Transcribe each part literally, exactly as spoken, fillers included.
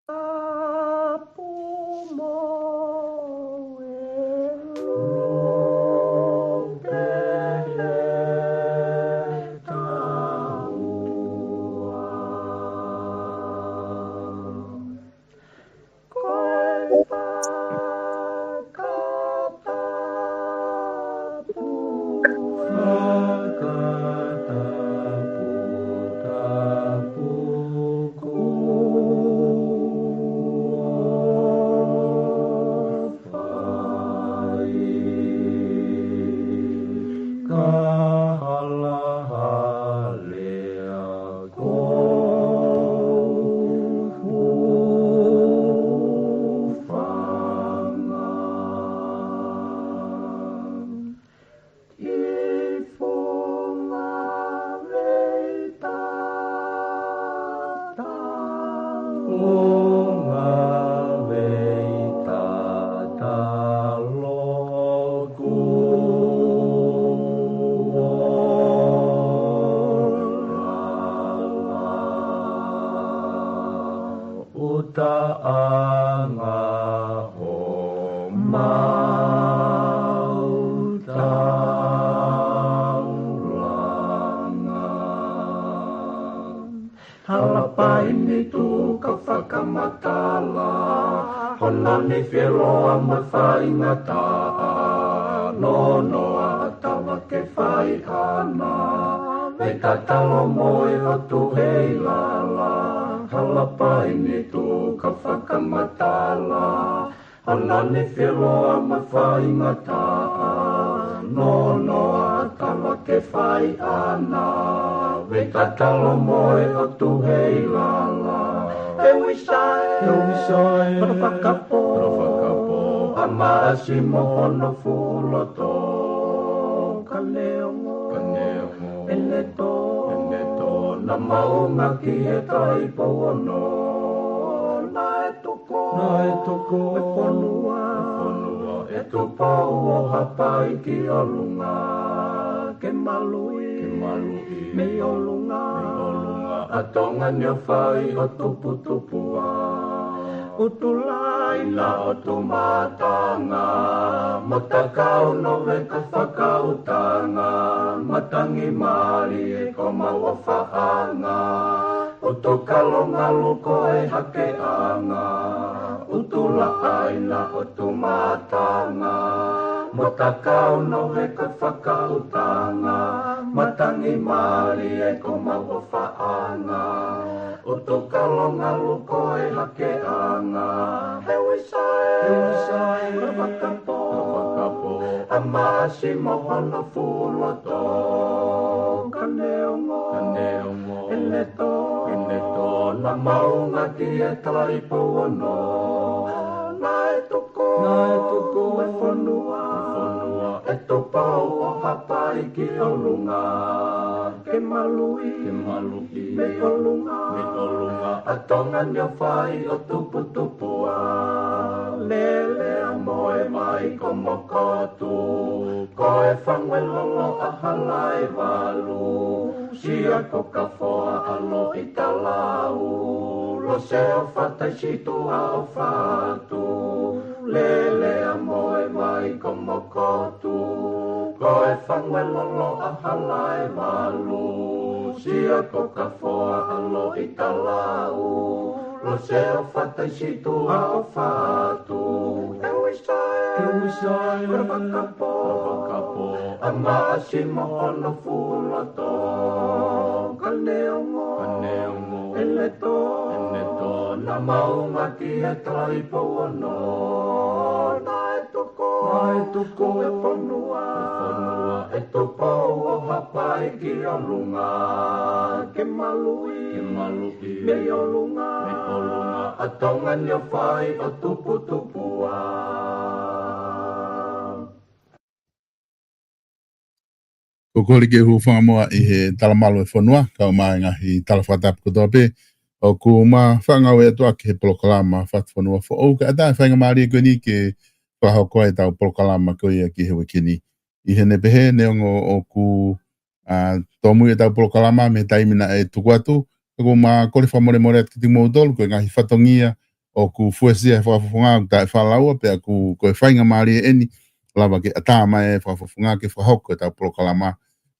Tapu mo e lope he taua. Ko e fakatapu, fakatapu, tapu kuo fai. Ka halahalea ko hufanga. Ki funga veitata. Funga veitata loku olala. Utaʻanga homau taulanga. Hala paini tuku ka fakamatala, hono nifi ʻe loa mo e faingataʻa, nonoa ʻa taua ke fai ʻana, veitata lomo e ʻotu heilala. Hala paini tuku ka fakamatala, hono nifi ʻe loa mo e faingataʻa, nonoa ʻa taua ke fai ʻana, veitata lomo e ʻotu heilala. ʻE Uisa ē, ʻe Uisa ē, kolo fakapo, kolo fakapo, ʻa Maʻasi mo hono fuʻu loto, ka neongo, ka neongo, ʻene tō, ʻene tō, naʻa maʻunga ki he Talaipoʻou ono, naʻe tuku, naʻe tuku e fonua, e fonua ʻe Tupou ʻo Haʻapai ki ʻolunga, ke maluʻi, ke maluʻi mei ʻolunga, mei ʻolunga ʻa Tonga ni ʻo fai ʻo tuputupu ā. ʻUtulāina ʻo Tumatanga, mo Takau, Noveka, Fakautanga, Matangi, Malie, ko Mauʻofaʻanga, ʻUtukalo, Ngaluko, ʻe Hakeʻanga, ʻUtulāina ʻo Tumatanga, mo Takau, Noveka, Fakautanga, Matangi, Malie, ko Mauʻofaʻanga, ʻUtukalo, Ngaluko, ʻe Hakeʻanga. ʻE Uisa ē, ʻe Uisa ē, kolo fakapo, kolo fakapo, ʻa Maʻasi mo hono fuʻu loto, ka neongo, ka neongo, ʻene tō, ʻene tō, naʻa maʻunga ki he Talaipoʻou ono, naʻe tuku, naʻe tuku e fonua, e fonua ʻe Tupou ʻo Haʻapai ki ʻolunga, ke maluʻi, ke maluʻi mei ʻolunga, mei ʻolunga ʻa Tonga ni ʻo fai ʻo tuputupu ā. Lele ʻa Moemai ko Mokotu, ko e fangu ʻe lolo ʻa Halaevalu, Sia ko Kafoa ʻa Loʻitalau, Lose ʻo Fataisituʻa ʻo Fatu, Lele ʻa Moemai ko Mokotu, ko e fangu ʻe lolo ʻa Halaevalu, Sia ko Kafoa ʻa Loʻitalau, Lose ʻo Fataisituʻa ʻo Fatu. ʻE Uisa ē, ʻe Uisa ē, kolo fakapo, kolo fakapo, ʻa Maʻasi mo hono fuʻu loto, ka neongo, ka neongo, ʻene tō, ʻene tō, naʻa maʻunga ki he Talaipoʻou ono, naʻe tuku, naʻe tuku e fonua, e fonua ʻe Tupou ʻo Haʻapai ki ʻolunga, ke maluʻi, ke maluʻi mei ʻolunga, mei ʻolunga ʻa Tonga ni ʻo fai ʻo tuputupu ā. Ko e kole ke u hūfanga muʻa ʻi he talamalu ʻo e fonua, kae ʻumaʻā e ngaahi tala fakatapu kotoa pē ʻoku ma fakangāueʻaki atu ʻaki he polokalama Fatufonua Foʻou, kae ʻatā e faingamālie ko eni ke fakahoko ai ʻetau polokalama ko ia ki he uike ni. ʻI heʻene pehē, neongo ʻoku, ʻa, tōmui ʻetau polokalama mei he taimi naʻe tuku atu, ka ʻoku ma kole fakamolemole atu kiate kimoutolu, ko e ngaahi fatongia ʻoku fuesia he fakafofonga ʻoku taʻe fakalaua, pea ʻoku ko e faingamālie eni, lava ke ʻatā mai e fakafofonga ke fakahoko ʻetau polokalama,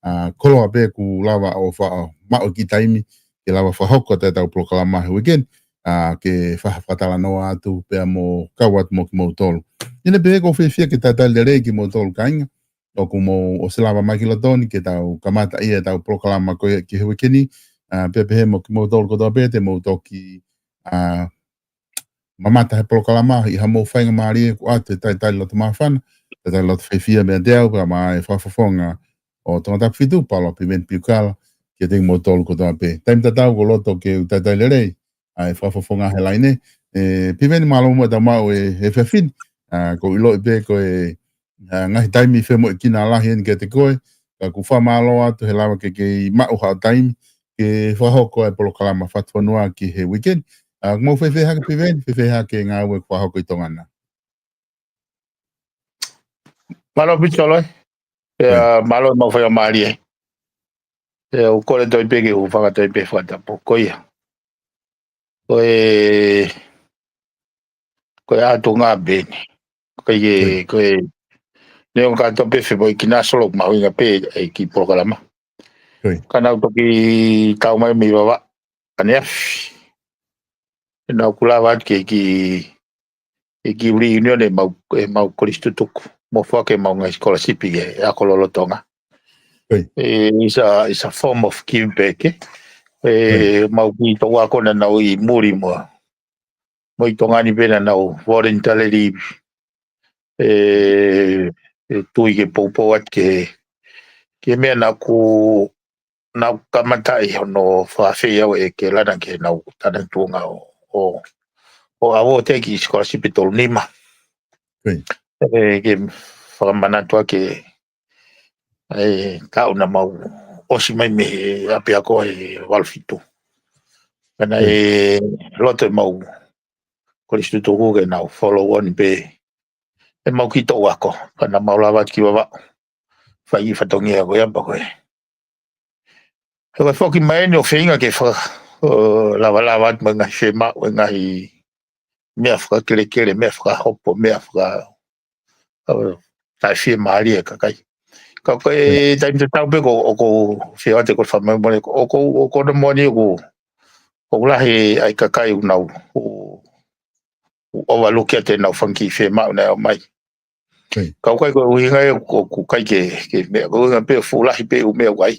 ʻa, koloa pē ʻoku lava ʻo fa-, ʻo maʻu e kiʻi taimi, ke lava fakahoko ʻetau polokalama he weekend, ʻa, ke fa-, fakatalanoa atu pea mo kau atu mo kimoutolu. ʻI heʻene pehē ʻoku ou fiefia ke talitali lelei kimoutolu kāinga, ʻoku mou ʻosi lava mai ki loto ni ke tau kamata ʻetau polokalama ko ia ki he weekend ni, ʻa, pea pehē mo kimoutolu kotoa pē te mou toki, ʻa, mamata he polokalama, ʻi haʻamou faingamālie kuo ʻoatu e talitali loto māfana, talitali loto fiefia meiate au, pea mo e fakafofonga ʻo Tongatapu fitu, Paula Piveni Piukala, kiate kimoutolu kotoa pē. Taimi tatau ʻoku ou loto ke u talitali lelei ʻa e fakafofonga he laine. ʻE, Piveni, mālō muʻa ʻetau maʻu e, he efiafi ni. ʻA, ʻoku ou ʻiloʻi pē ko e, ʻa, ngaahi taimi femoʻuekina lahi eni kiate koe. Ka ʻoku ou fakamālō atu he lava ke ke maʻu haʻo taimi ke fakahoko e polokalama Fatufonua ki he weekend. ʻA, mou fēfē hake, Piveni, fēfē hake e ngāue ʻoku fakahoko ʻi Tonga na? Mālō ʻaupito, Loi. ʻIo, mālō e maʻu faingamālie. ʻIo, ʻoku ou kole toe pē ke u hūfanga toe pē he fakatapu. Ko ia. Ko e, ko e ʻatunga pē eni. Ko e, ko e, neongo kātoa pē femoʻuekina, solo, mahuʻinga pē e kiʻi polokalama. Ka naʻa ku toki tau mai mei Vavaʻu ʻaneafi. Naʻa ku lava atu ki he kiʻi, he kiʻi reunion ʻemau, ʻemau kolisi tutuku. Mo foaki ʻemau ngaahi scholarship ki he ako lolotonga. ʻE, it's a, it's a form of give back, ē. ʻE, mau kiʻi toʻu ako naʻa nau ʻi muli mo, mo ʻi Tonga ni pē naʻa nau voluntarily, ʻe, ʻe tui ke poupou atu ki he, ki he meʻa naʻa ku, naʻa ku kamata ʻi hono fafei au ʻe Kelana ki heʻenau talatuʻunga ʻo, ʻo, ʻo award e kiʻi scholarship ʻe tolu nima. ʻE, ke fakamanatu ʻaki e, e taʻu naʻa mau ʻosi mai mei he ʻapiako he valu fitu. Pea naʻe loto ʻemau kolisi tutuku ke nau follow on pē ʻemau kiʻi toʻu ako. Pea naʻa mau lava atu ki Vavaʻu. Fai e fatongia ko ia pea ko e, he ko e foki mai eni ʻo feinga ke faka-, ʻo lavalava atu mo e ngaahi fiemaʻu, e ngaahi meʻa fakakelekele, meʻa fakahopo, meʻa faka-, ʻo, taʻe fiemālie e kakai. Ka ko e taimi tatau pē ko, ʻoku ou fie ʻoatu e kole fakamolemole, ʻoku, ʻoku, ʻoku ou moʻoni ʻoku, ʻoku lahi ʻa e kakai ʻoku nau, ʻoku, ʻoku overlook ʻa ʻenau fanga kiʻi fiemaʻu naʻe ʻomai. Ka ʻoku ʻikai ko e ʻuhinga ia ʻoku, ʻoku ʻikai ke, ke meʻa, ko e ʻuhinga pē fuʻu lahi pē ʻū meʻa ʻoku ʻi ai.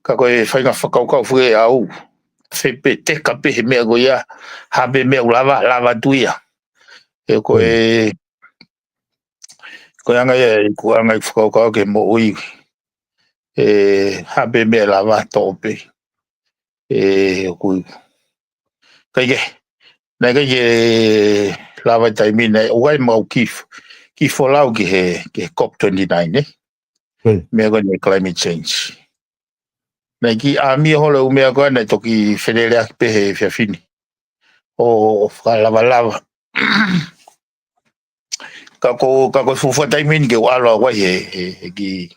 Ka ko e faʻahinga fakakaukau foki ʻaʻaku, fepeteka pē he meʻa ko ia, ha pē meʻa ʻoku lava, lava atu ia. ʻE ko e, ko e anga ia, ʻeku anga ʻeku fakakaukau ki he moʻui. ʻE, ha pē meʻa lava toʻo pē. ʻE, ʻoku ʻikai ke, naʻe ʻikai ke lava e taimi naʻe ʻomai ʻemau kiʻi f-, kiʻi folau ki he, ki he COP twenty-nine, ē? Meʻa ko eni climate change. Naʻe kiʻi ʻāmio holo e ʻū meʻa ko ē naʻe toki feleleʻaki pē he efiafi ni. ʻO, ʻo fakalavalava. Ka ko, ka ko e fuofua taimi eni ke u ʻalu au ai he, he, he kiʻi,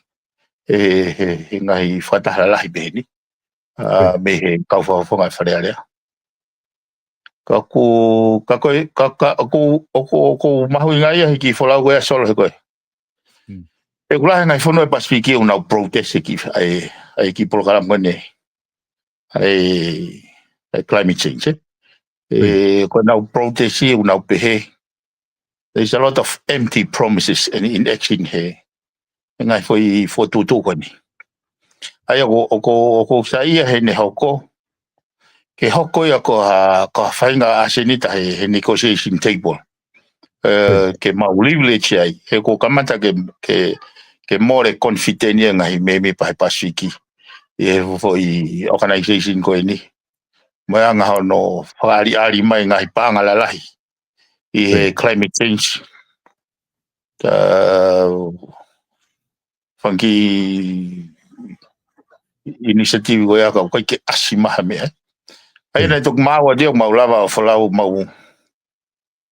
he, he, he ngaahi fakataha lalahi pehē ni. ʻA, mei he kau fakafofonga e Fale Alea. Ka ʻoku, ka ko e, ka, ka, ʻoku, ʻoku, ʻoku mahuʻinga ia he kiʻi folau ko ia Solo he ko e. ʻOku lahi e ngaahi fonua e Pasifiki ʻoku nau protest e kiʻi, ʻa e, ʻa e kiʻi polokalama ko eni. ʻA e, ʻa e climate change, ē. ʻE, ko ʻenau protest ʻoku nau pehē, there's a lot of empty promises and inaction he, he ngaahi foʻi fokotuʻutuʻu ko eni. ʻA ia ʻoku, ʻoku, ʻoku ou saiʻia heʻene hoko, ke hoko ia ko ha, ko ha faʻahinga ʻasenita he, he negotiation table. ʻE, ke mau leverage ai, he ʻoku kamata ke, ke, ke mole confidence ia ngaahi mēmipa he Pasifiki ʻi he foʻi organization ko eni. Mo e anga hono fakaʻaliʻali mai ngaahi paʻanga lalahi ʻi he climate change. Ta, fanga kiʻi initiative ko ia ka ʻoku ʻikai ke ʻasi mai ha meʻa. ʻA ia naʻe toki maau ʻa e deal ʻoku mau lava ʻo folau mau.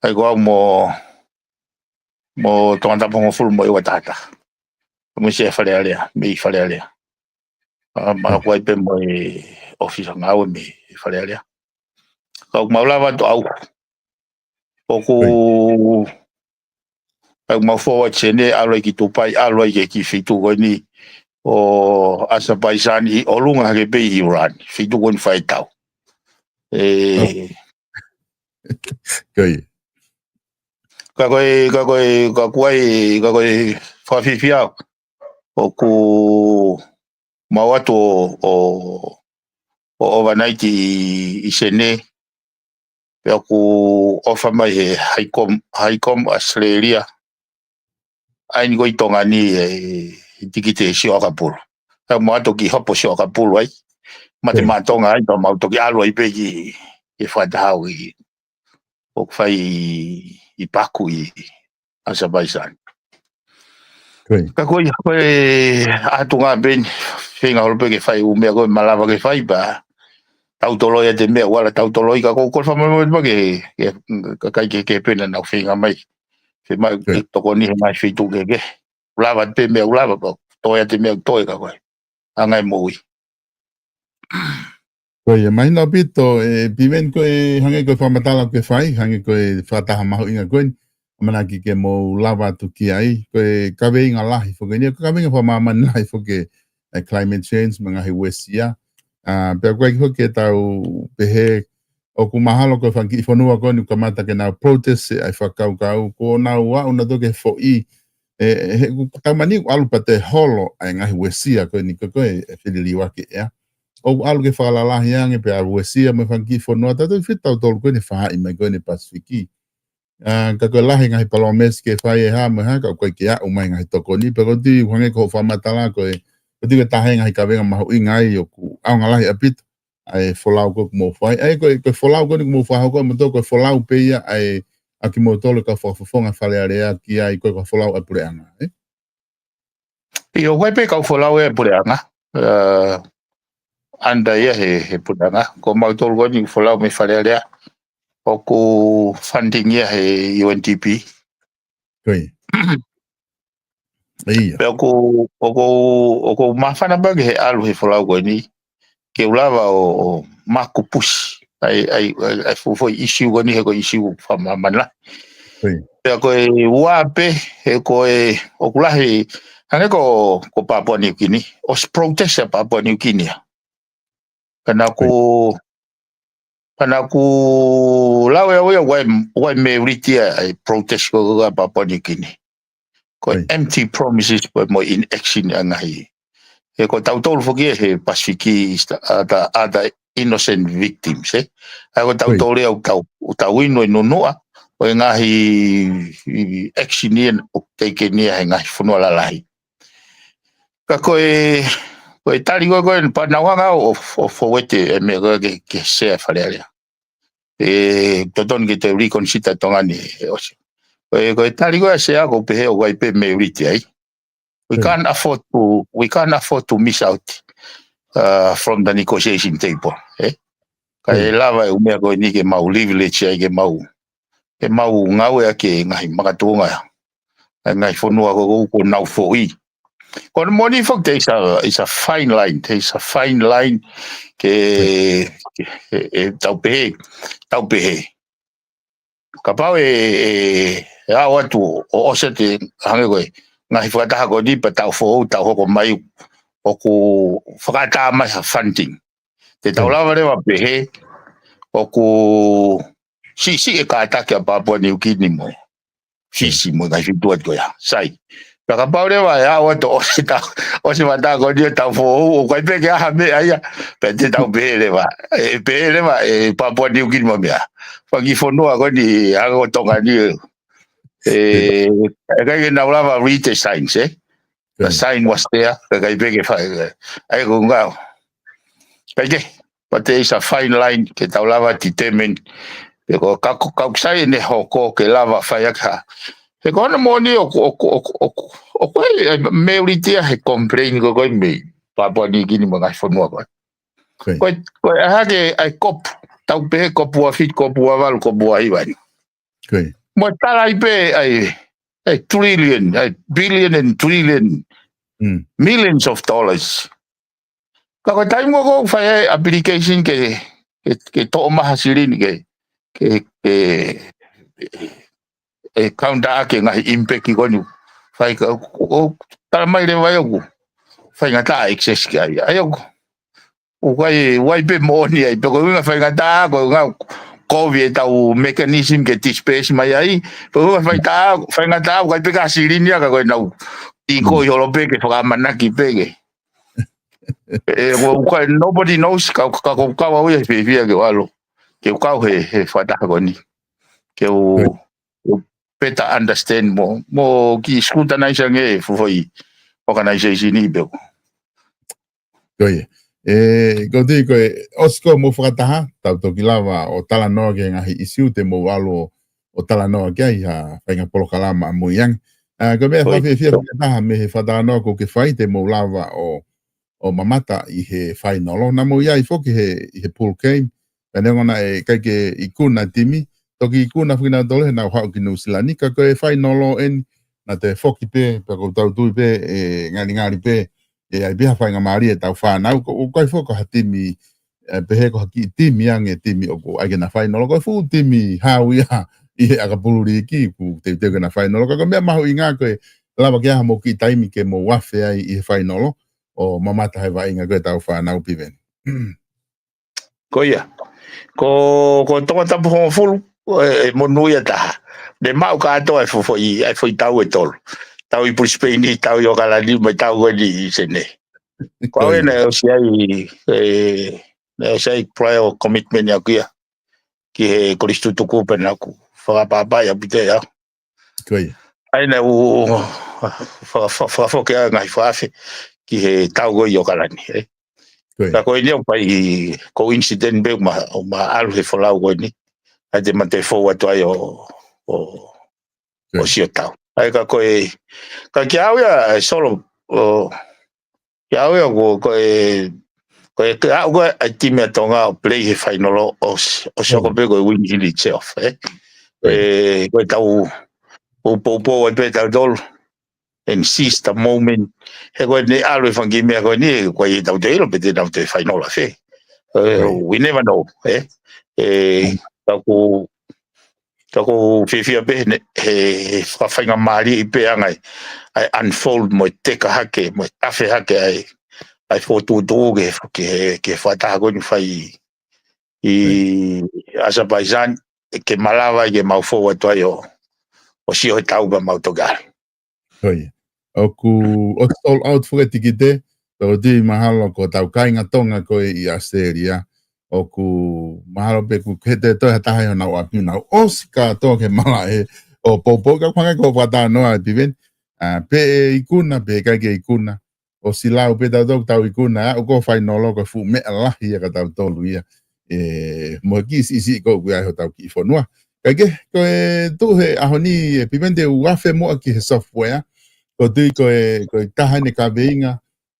ʻA ia ko au mo, mo Tongatapu hongofulu mo ʻEua tahataha. Mo e sea Fale Alea, mei Fale Alea. ʻA, ma ʻoku ʻi ai pē mo e ʻōfisa ngāue mei Fale Alea. Ka ʻoku mau lava atu au. ʻOku ʻai mau forward Senē, ʻalu ai ki Tupai, ʻalu ai ki he kiʻi feituʻu ko eni ʻo Azerbaijan ʻi ʻolunga hake pē ʻi Iran, feituʻu ko eni fai tau. ʻE, ka ko e, ka ko e, ka ko e, ka ko e fakafiefia au ʻoku mau atu ʻo, ʻo, ʻo overnight ʻi, ʻi Senē, pea ʻoku ʻofa mai he Haicom, Haicom Australia, ʻa eni ko ē ʻi Tonga ni e, e tikite Siʻo ʻAkapulu. Ka mau atu ki hopo Siʻo ʻAkapulu ai. Mate maʻa Tonga ai, pea mau toki ʻalu ai pē ki, ki he fakataha ʻoku fai ʻi Paku ʻi Azerbaijan. Ka ko ia, ko e ʻatunga pē eni, feinga holo pē ke fai ʻū meʻa ko ē malava ke fai pea tau toloi ʻa e meʻa ʻoku ala tau toloi ka ko e kole fakamāmani pē ke, ke, ka kai ke, ke pena nau feinga mai. Feinga mai ke tokoni he ngaahi feituʻu kehekehe. Lava pē meʻa ʻoku lava pea toe ʻa e meʻa ʻoku toe ka ko e anga e moʻui. Ko ia, mahino ʻaupito, ʻe Piveni ko e hangē ko e fakamatala ʻoku ke fai, hangē ko e fakataha mahuʻinga ko eni, ʻamanaki ke mou lava atu ki ai, ko e kaveinga lahi foki eni, ko e kaveinga fakamāmani lahi foki ʻa e climate change, mo e ngaahi uesia. ʻA, pea ʻoku ʻai foki ke tau pehē, ʻoku mahalo ko e fanga kiʻi fonua ko eni ʻoku kamata ke nau protest ʻa e fakakaukau, ko ʻenau aʻu nautolu ki he foʻi, ʻe, he ʻoku taumaiā ʻoku ʻalu pea toe holo ʻa e ngaahi uesia ko eni ko ē ʻe feliliuaki ʻe ia. ʻOku ʻalu ke fakalalahi ange pea uesia mo e fanga kiʻi fonua, tautefito tautolu ko eni faʻahi mai ko eni Pasifiki. ʻA, ka ko e lahi ngaahi palōmesi ke fai e hā mo e hā, ka ʻoku ʻikai ke aʻu mai ngaahi tokoni, pea ʻoku ou tui hangē ko hoʻo fakamatala ko e, ʻoku ou tui ko e taha e ngaahi kaveinga mahuʻinga ai ʻoku ʻaonga lahi ʻaupito ʻa e folau ko ē ʻoku mou fai. ʻA ia ko e, ko e folau ko eni ʻoku mou fakahoko, mo tō ko e folau pē ia ʻa e, ʻa kimoutolu kau fakafofonga Fale Alea ki ai ko e kau folau ʻa e puleʻanga, ē? ʻIo, ʻoku ʻi ai pē kau folau ʻa e puleʻanga, ʻa, under ia he, he puleʻanga. Ko mautolu ko eni folau mei Fale Alea, ʻoku funding ia he U N D P. Ko ia. Ia. Pea ʻoku, ʻoku, ʻoku māfana pē ke he ʻalu he folau ko eni, ke u lava ʻo, ʻo maku push ʻa e, ʻa e, ʻa e, ʻa e fuʻu foʻi issue ko eni he ko e issue fakamāmani lahi. Ko ia. Pea ko e ua pē, he ko e, ʻoku lahi, hangē ko, ko Papua New Guinea, ʻosi protest ʻa Papua New Guinea. Pea naʻa ku, pea naʻa ku lau ʻe au ia, ʻoku ʻi ai, ʻoku ʻi ai meʻa ʻoku ʻi ai ʻa e protest ko ē ʻa Papua New Guinea. Ko e empty promises pea mo e inaction ʻa e ngaahi. He ko tautolu foki ē he Pasifiki is the other, other innocent victims, ē? ʻA ia ko tautolu ē ʻoku tau, ʻoku tau inu e nunuʻa ʻo e ngaahi action ia ʻoku taken ia he ngaahi fonua lalahi. Ka ko e, ko e tali ko ē, ko e pea naʻa ku hanga ʻo, ʻo forward e meʻa ko ē ke, ke share Fale Alea. ʻE totonu ke te reconsider Tonga ni he ʻosi. Ko e, ko e tali ko ē ʻa e Sea ʻoku pehē ʻoku ʻi ai pē meʻa ʻoku ʻi ai. We can't afford to, we can't afford to miss out, uh, from the negotiation table, ē? Ka ʻe lava e ʻū meʻa ko eni ke mau leverage ai ke mau, ke mau ngāueʻaki e ngaahi makatuʻunga ʻa e ngaahi fonua ko ē ʻoku nau foʻi. Ko hono moʻoni foki, there is a, is a fine line, there is a fine line ke, ke, ʻe, ʻe, tau pehē, tau pehē. Kapau ʻe, ʻe, ʻe aʻu atu ʻo ʻosi ʻa e hangē ko e ngaahi fakataha ko eni pea tau foʻou, tau hoko mai ʻoku fakaʻatā mai ha funding. Te tau lava leva pehē ʻoku siʻisiʻi e kātaki ʻa Papua New Guinea mo Fisi mo e ngaahi feituʻu atu ko ia. Sai. Pea kapau leva ʻe aʻu atu ʻo ʻosi tau, ʻosi e fakataha ko eni ʻo tau foʻou, ʻoku ʻikai pē ke ʻi ai ha meʻa ia. Pea te tau pehē leva, ʻe pehē leva ʻe Papua New Guinea mo e meʻa, fanga kiʻi fonua ko eni hangē ko Tonga ni, ʻe, ʻe ʻikai ke nau lava read the signs, ē? The sign was there, ʻe ʻikai pē ke fai, ʻe, ʻa ia ko e ngāue. ʻIkai ke, but there is a fine line ke tau lava determine pe ko e kau, kau sai ʻene hoko ke lava fai ʻaki ha. He ko hono moʻoni ʻoku, ʻoku, ʻoku, ʻoku, ʻoku ʻi ai e meʻa ʻoku ʻi ai he complain ko ē ko ē mei Papua New Guinea mo e ngaahi fonua ko ē. Ko e, ko e ʻai hake ʻa e kopu, tau pehē kopu ua fitu, kopu ua valu, kopu ua hiva ni. Mo e tala ai pē ʻa e, ʻa e trillion, ʻa e billion and trillion, millions of dollars. Ka ko e taimi ko ē ʻoku fai ai e application ke, ke, ke toʻo mai ha silini ke, ke, ke, e, e counter ake ngaahi impact ko eni. Fai ka, o, o, tala mai leva ʻe ʻoku faingataʻa access ki ai. ʻA ia ʻoku, ʻoku ʻikai, ʻoku ʻikai pē moʻoni ai. Pe ko e ʻuhinga faingataʻa, ko e ʻuhinga kovi ʻetau mechanism ke disperse mai ai. Pe ko e ʻuhinga faingataʻa, faingataʻa, ʻoku ʻikai pē ka silini ʻa ka ko e nau tiko ʻi holo pē ke fakamanaki pē ke. E, ʻoku, ʻoku ʻikai, nobody knows, ka, ka, ka, ka, au ia he fiefia ke u ʻalu. Ke u kau he, he fakataha ko eni. Ke u, u better understand mo, mo kiʻi scrutinize ange e fuʻu foʻi organization ʻi peko. Ko ia. E, ko tui ko e, ʻosi ko mo fakataha, tau toki lava ʻo talanoa ki he ngaahi issue te mo ʻalu ʻo, ʻo talanoa ki ai ha faʻahinga polokalama ʻamui ange. ʻA, ko e meʻa Ko ia. fakafiefia fakataha mei he fakatalanoa ko ke fai te mo lava ʻo, ʻo mamata ʻi he fainolo. Naʻa mo ʻi ai foki he, ʻi he pool game. Pea neongo naʻe ʻikai ke ikuna timi, toki ikuna foki nautolu he nau haʻu ki Nuʻusila ni, ka ko e fainolo eni, naʻa te foki pē, pea ko tau tui pē, e, ngalingali pē, e, ʻai pē ha faingamālie ʻetau fānau, ko, ʻoku ʻikai foki ha timi, e, pehē ko ha kiʻi timi ange, timi ʻoku ʻai ke na fainolo, ko e fuʻu timi hau ia ʻi he ʻakapulu liiki, ʻoku teuteu ke na fainolo, ka ko e meʻa mahuʻinga ko e lava ke ʻai haʻamo kiʻi taimi ke mo afe ai ʻi he fainolo, ʻo mamata he vaʻinga ko ʻetau fānau Piveni. Ko ia. Ko, ko Tongatapu hongofulu, e, e monūʻia taha. Ne maʻu kātoa e fuʻu foʻi, e foʻi tau ʻe tolu. Tau ʻi Brisbane, tau ʻi ʻOkalani, mo e tau ko eni ʻi Senē. Ko Ko au ia. ena ʻosi ai, e, ena ʻosi ai prior commitment ʻaku ia ki he kolisi tutuku pea naʻa ku fakapapau ia pite ia. Ko ia. ʻA ia naʻa ku fa-, fa-, fa-, fakafoki ʻa e ngaahi fakaafe ki he tau ko ʻi ʻOkalani, e. Ko ia. Ka ko eni ʻoku ʻikai ko e incident pē ʻoku ma, ʻoku ma ʻalu he folau ko eni. ʻA ia te ma toe fou atu ai ʻo, ʻo, Ko ia. ʻo sio tau. ʻA ia ka ko e, ka kiate au ia, e Solo, ʻo, kiate au ia ko, ko e, ko e, ko e aʻu ko e, ʻa e timi ʻa Tonga ʻo play he fainolo ʻo s-, ʻo sio ko Mm. pē ko e win in itself, e. Ko ia. E, ko e tau, ʻo poupou ai pē tautolu. And seize the moment. He ko eni ʻalu e fanga kiʻi meʻa ko eni, ko e tau te ʻilo pe te nau toe fainolo fē. E, Ko ia. we never know, e. E, Mm. ka ʻoku Ka ʻoku ou fiefia pē he, he, he fakafaingamālie ʻi pē ʻa e ngaahi, ʻa e unfold mo e teka hake, mo e tafe hake ʻa e, ʻa e fokotuʻutuʻu ke, ke, ke fakataha ko eni fai ʻi Right. Azerbaijan, ke malava ai ke mau fou atu ai ʻo, ʻo sio he tau pea mau toki ʻalu. Ko ia. ʻOku, ʻoku sold out foki e tikite, pea ʻoku ou tui mahalo ko hotau kāinga Tonga ko ē ʻi Australia. ʻOku mahalo pē kuo ke toe ha taha ʻi honau ʻapi, nau ʻosi kātoa ke malaʻe ʻo poupou ka hangē ko e fakatalanoa ʻa Piveni. ʻA, pe ʻe ikuna, pe ʻikai ke ikuna. ʻOsi lau pē tautolu tau ikuna, ʻa, ʻoku fainolo ko e fuʻu meʻa lahi ia kia tautolu ia. E, mo e kiʻi siʻisiʻi ko ē ʻoku ʻi ai hotau kiʻi fonua. Kae kehe, ko e tuʻu he ʻaho ni, e Piveni, te u afe muʻa ki he software. ʻOku ou tui ko e, ko e taha eni e kaveinga,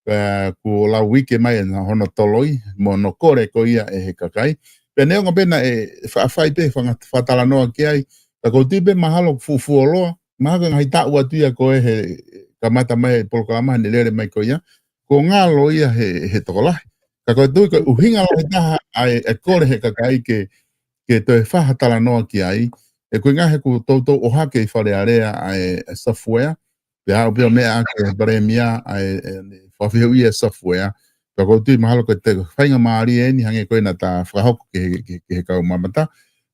ʻa, kuo lau uike mai ʻa hono toloi, mo hono kole ko ia ʻe he kakai. Pea neongo pē naʻe fa-, fai pē fanga-, fakatalanoa ki ai, ka ʻoku ou tui pē mahalo fuʻu fuoloa, mahalo ko e ngaahi taʻu atu ia ko ē he kamata mai e polokalama ne lele mai ko ia, kuo ngalo ia he, he tokolahi. Ka ʻoku ou tui ko e ʻuhinga lahi taha ʻa e, e kole he kakai ke, ke toe fakatalanoa ki ai, he ko e ʻuhinga he kuo toutou ʻohake ʻi Fale Alea ʻa e, e software, pea aʻu pē ʻo meʻa ʻaki e palēmia ʻa e, e, fakafehuʻi e software, pea ʻoku ou tui mahalo ko e faingamālie eni hangē ko ē naʻa ta fakahoko ki he, ki he, ki he kau mamata,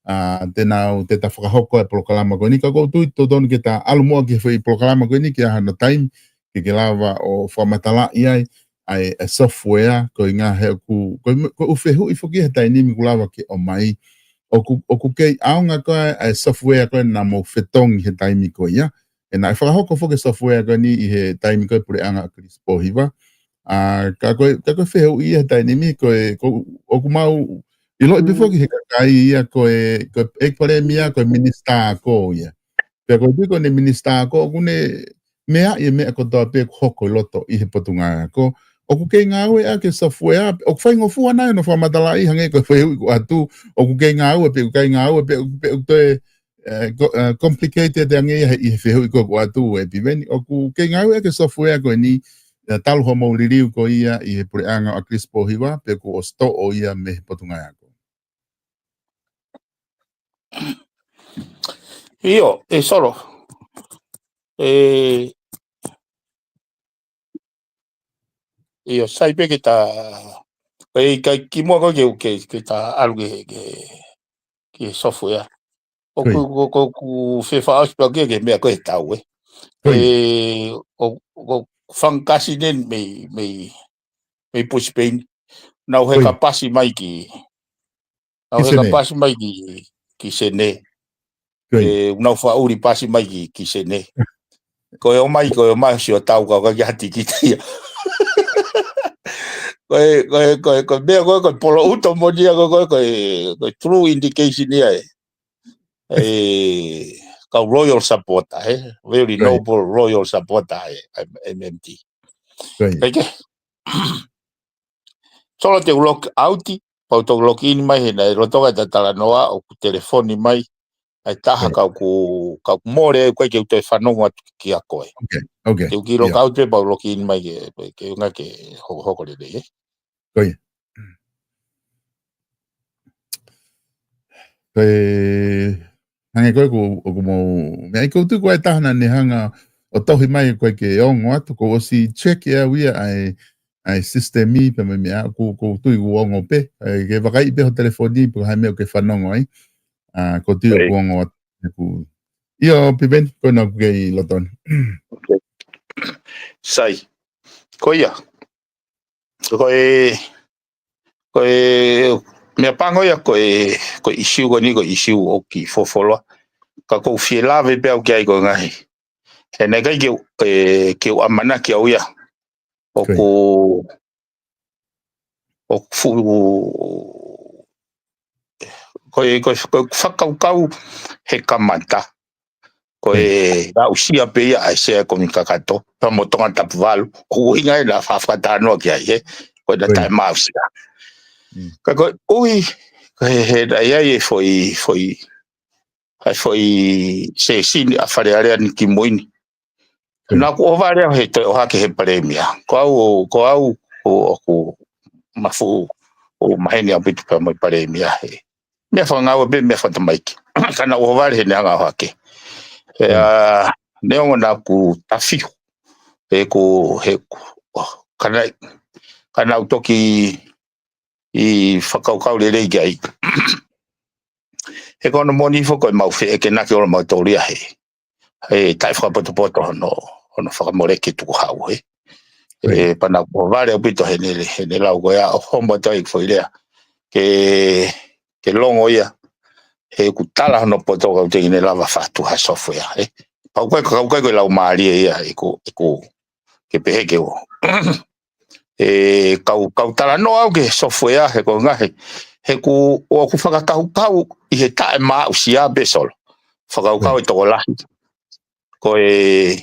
ʻa, te nau, te ta fakahoko e polokalama ko eni, ka ʻoku ou tui totonu ke ta ʻalu muʻa ki he foʻi polokalama ko eni ke ʻi ai hano taimi, ke ke lava ʻo fakamatalaʻi ai, ʻa e, e software, ko e ʻuhinga he ʻoku, ko e, ko e ʻū fehuʻi foki he taimi ni ʻoku lava ke ʻomai, ʻoku, ʻoku kei ʻaonga ko ē, ʻa e software ko ē naʻa mou fetongi he taimi ko ia, he naʻe fakahoko foki e software ko eni ʻi he taimi ko ē puleʻanga ʻa Chris Pohiva. ʻA, ka ko e, ka ko e fehuʻi ia he taimi ni, ko e, ko, ʻoku mau ʻiloʻi pē Mm. foki he kakai ia ko e, ko e ʻEiki Palēmia, ko e minisitā ako ia. Pea ʻoku ou tui ko ʻene minisitā ako, ʻoku ne meaʻi e meʻa kotoa pē ʻoku hoko ʻi loto ʻi he Potungāue Ako. ʻOku kei ngāueʻaki e software, ʻoku faingofua nai hono fakamatalaʻi hangē ko e fehuʻi kuo ʻatu, ʻoku kei ngāue pe ʻoku ʻikai ngāue pe ʻoku, pe ʻoku toe, e, ko-, e, complicated ange ia he, ʻi he fehuʻi ko ē kuo ʻatu ʻe Piveni. ʻOku kei ngāueʻaki e software ko eni, e, talu hoʻomou liliu ko ia ʻi he puleʻanga ʻa Chris Pohiva, pe kuo ʻosi toʻo ia mei he Potungāue Ako. ʻIo, ʻe Solo. ʻE, ʻio, sai pē ke ta, ʻe ʻikai kimuʻa ko ē ke, ke, ke ta ʻalu ke, ke, ke software. ʻOku, ʻoku, ʻoku fefaʻosi pē au ki he meʻa ko ē he tau, ē. ʻE, ʻo, ʻo fanga kasi ʻeni mei, mei, mei Brisbane. Nau heka pasi mai ki, nau heka pasi mai ki, ki Senē. ʻE, nau faʻa ʻuli pasi mai ki, ki Senē. Ko e ʻomai, ko e ʻomai ʻo sio tau kau ka ki hati ki te ia. Ko e, ko e, ko e, ko e meʻa ko e, ko e polo uto moʻoni ia ko e, ko e, ko e, ko e true indication ia ē. ʻE, kau loyal supporter, ē. Very noble loyal supporter, ē, M M T. ʻIkai ke. Solo te u log out, pau te u log in mai hena, ʻe loto ka ta talanoa ʻoku telefoni mai, ʻa e taha kau ku, kau ku mole, ʻikai ke u toe fanongo atu kia koe. Te u ki log out pē pau log in mai ke, ke unga ke hoko, hoko lelei, ē. Ko e, hangē ko ē ʻoku, ʻoku mou, meʻa ʻi ko tu ko e taha naʻa ne hanga ʻo tohi mai ko e ke ongo atu, ko ʻosi check ʻe au ia ʻa e, ʻa e system ʻi pē mai meʻa, ʻoku, ʻoku tui ʻoku ongo pē, ʻe, ke vakai pē ho telefoni, pe ko hai meʻa ʻoku ke fanongo ai, ʻa, ʻoku tui ʻoku ongo atu, ʻoku, ʻio, Piveni, ko ena ʻoku ke ʻi loto ni. Sai. Ko ia. Ko e, ko e, meʻa pango ia ko e, ko e ʻisiū ko eni, ko e ʻisiū ʻoku kiʻi fofoloa. Ka ʻoku ou fie lave pē au ki ai ko e ngaahi. He naʻe ʻikai ke u, ʻe, ke u ʻamanaki au ia. ʻOku, ʻoku fu-, ko e, ko e, ko e fakakaukau he kamata. Ko e aʻusia pē ia ʻa e sea ko mi kakato, pea mo Tongatapu valu, ʻoku ʻuhinga ʻena fa-, fakatānoa ki ai, ē? Ko ʻena taʻemaʻusia. Ka ko e ʻuhi, ko e he, he, ʻa ia ʻe foʻi, foʻi, ʻa e foʻi sesini ʻa Fale Alea ni ki mui ni. Naʻa ku ʻohovale au he toe ʻohake he palēmia. Ko au, ko au, ʻo, ʻoku mafuʻu, ʻo maheni ʻaupito pea mo e palēmia he. Meʻa fakangāue pē, meʻa fakatamaiki. Ka naʻa ku ʻohovale he ne hanga ʻohake. ʻE, ʻa, neongo naʻa ku tafihu. He ku, he ku, ʻo, ka naʻe, ka naʻa ku toki ʻi fakakaukau lelei ki ai. He ko hono moʻoni foki ko e mau feʻekenaki ʻo mautolu ia he. He taʻefakapotopoto hono, hono fakamoleki tukuhau, ē. ʻE, pea naʻa ku ʻohovale ʻaupito he ne, he ne lau ko ia ʻo homo atu ai foʻi lea. Ke, ke longo ia. He ʻoku tala hono poto kau te ne lava fakatuha software, ē. Pau ko e, kau ko e, ko e lau mālie ia, ʻe ko, ʻe ko, ke pehē ke ʻo. ʻE, kau, kau talanoa au ki he software he ko e ngaahi, he ʻoku, ʻoku fakakaukau ʻi he taʻemaʻusia pē Solo. Fakakaukau ʻe tokolahi. Ko e,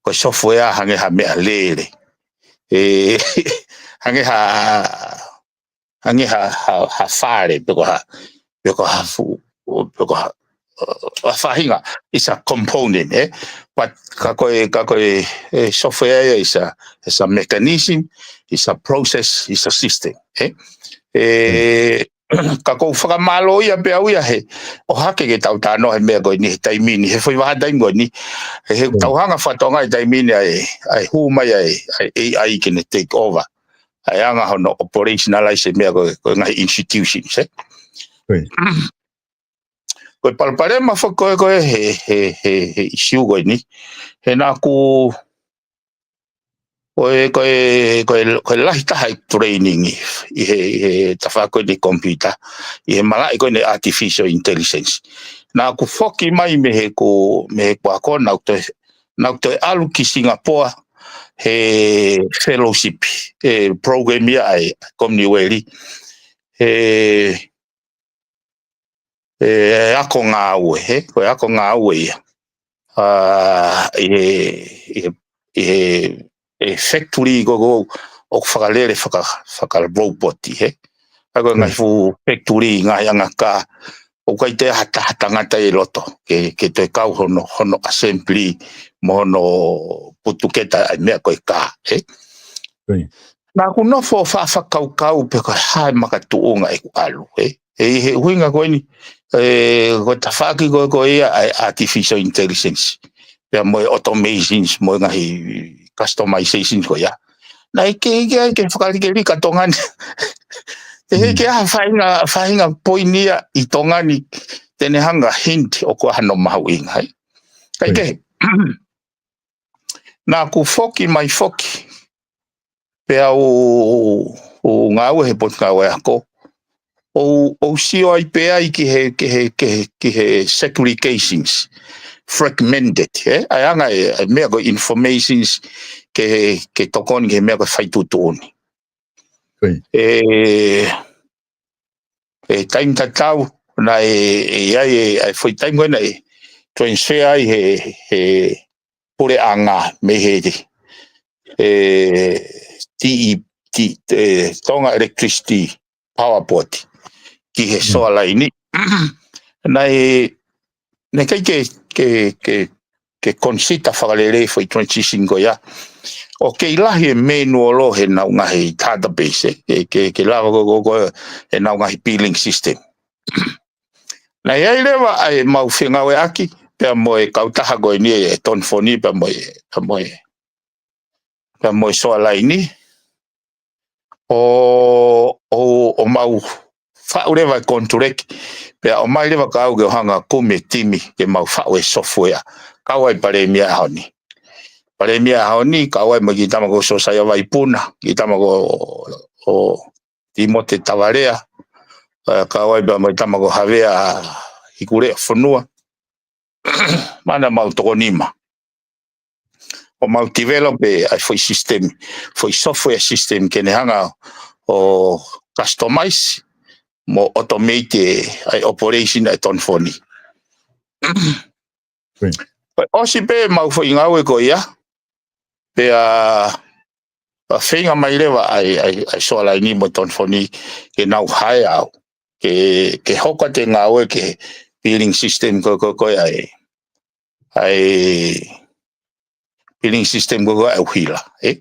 ko e software hangē ha meʻalele. ʻE, hangē ha, hangē ha, ha, ha fale, pe ko ha, pe ko ha fu-, pe ko ha, ʻa, ha faʻahinga, is a component, ē? But ka ko e, ka ko e, ʻe software ia is a, is a mechanism, is a process, is a system, ē? ʻE, ka ʻoku ou fakamālō ia pē au ia he, ʻohake ke tau tānoa he meʻa ko eni, he taimi ni, he foʻi vahaʻa taimi ko eni, he, he tau hanga fatonga he taimi ni ʻa e, ʻa e hū mai ʻa e, ʻa e A I ke ne take over. ʻA e anga hono operationalize e meʻa ko e, ko e ngaahi institutions, ē? Ko e palopalema foki ko e, ko e he, he, he, he ʻisiū ko eni. He naʻa ku, ko e, ko e, ko e, ko e lahi taha e training ʻi, ʻi he, ʻi he tafaʻaki ko eni computer, ʻi he malaʻe ko eni artificial intelligence. Naʻa ku foki mai mei he ko, mei he ko ako naʻa ku toe, naʻa ku toe ʻalu ki Singapore, he fellowship, he program ia ʻa e Commonwealth. He, he ako ngāue, he, ko e ako ngāue ia. ʻA, ʻi he, ʻi he, ʻi he, ʻi he factory ko, ko, ʻoku fakalele faka, fakaroboti, he. ʻA ko e ngaahi fuʻu factory, ngaahi anga kā, ʻoku ʻikai toe ha taha tangata ʻi loto, ke, ke toe kau hono, hono assembly, mo hono putuketa ʻa e meʻa ko e kā, ē? Naʻa ku nofo ʻo faʻa fakakaukau pe ko e hā e makatuʻunga ʻeku ʻalu, ē? ʻE ʻi he ʻuhinga ko eni, ē, ko e tafaʻaki ko ē ko ia ʻa e artificial intelligence. Pea mo e automations, mo e ngaahi customizations ko ia. Naʻe ʻikai ke, ke fakalikelika Tonga ni. Te he ke aha faʻahinga, faʻahinga poini ia ʻi Tonga ni, te ne hanga hint ʻoku ʻi ai hano mahuʻinga, ē. ʻIkai ke. Naʻa ku foki mai foki. Pea u, u ngāue he potungāue ako. ʻO, ʻo sio ai pē ai ki he, ki he, ki he, ki he segregations, fragmented, ē? ʻA e anga e, e meʻa ko e informations ke, ke tokoni ki he meʻa ko e fai tuʻutuʻuni. ʻE, ʻe taimi tatau, naʻe, ʻe ʻi ai, ʻe, ʻa e foʻi taimi ko ē naʻe transfer ai he, he puleʻanga mei he, ʻe, T E, T, ʻe, Tonga Electricity Power Board ki he soa laini. Naʻe, naʻe ʻikai ke, ke, ke, ke consider fakalelei foʻi transition ko ia. ʻOku kei lahi e menuolo he nau ngaahi database, ē, ke, ke, ke lava ko, ko, ko, he nau ngaahi billing system. Naʻe ʻi ai leva ʻa e mau fengāueʻaki, pea mo e kautaha ko eni ʻe Tonifoni, pea mo e, pea mo e, pea mo e soa laini. ʻO, ʻo, ʻo mau faʻu leva e contract, pea ʻomai leva kiate au ke u hanga kumi e timi, ke mau faʻu e software. Kau ai Palēmia ʻaho ni. Palēmia ʻaho ni, kau ai mo e kiʻi tama ko Siosaia Vaipuna, kiʻi tama ko, ʻo, Timote Tavalea, ē, kau ai pea mo e tama ko Havea Hikuleʻafonua. Mana mau toko nima. ʻO mau develop e, ʻa e foʻi system, foʻi software system ke ne hanga ʻo customize mo automate e, ʻa e operation ʻa e Tonifoni. Ko e ʻosi pē mau foʻi ngāue ko ia, pea, pea feinga mai leva ʻa e, ʻa e, ʻa e soa laini mo Tonifoni ke nau hire au. Ke, ke hoko atu e ngāue ki he billing system ko, ko, ko ē ʻa e, ʻa e billing system ko, ko ē ʻa e ʻuhila, ē?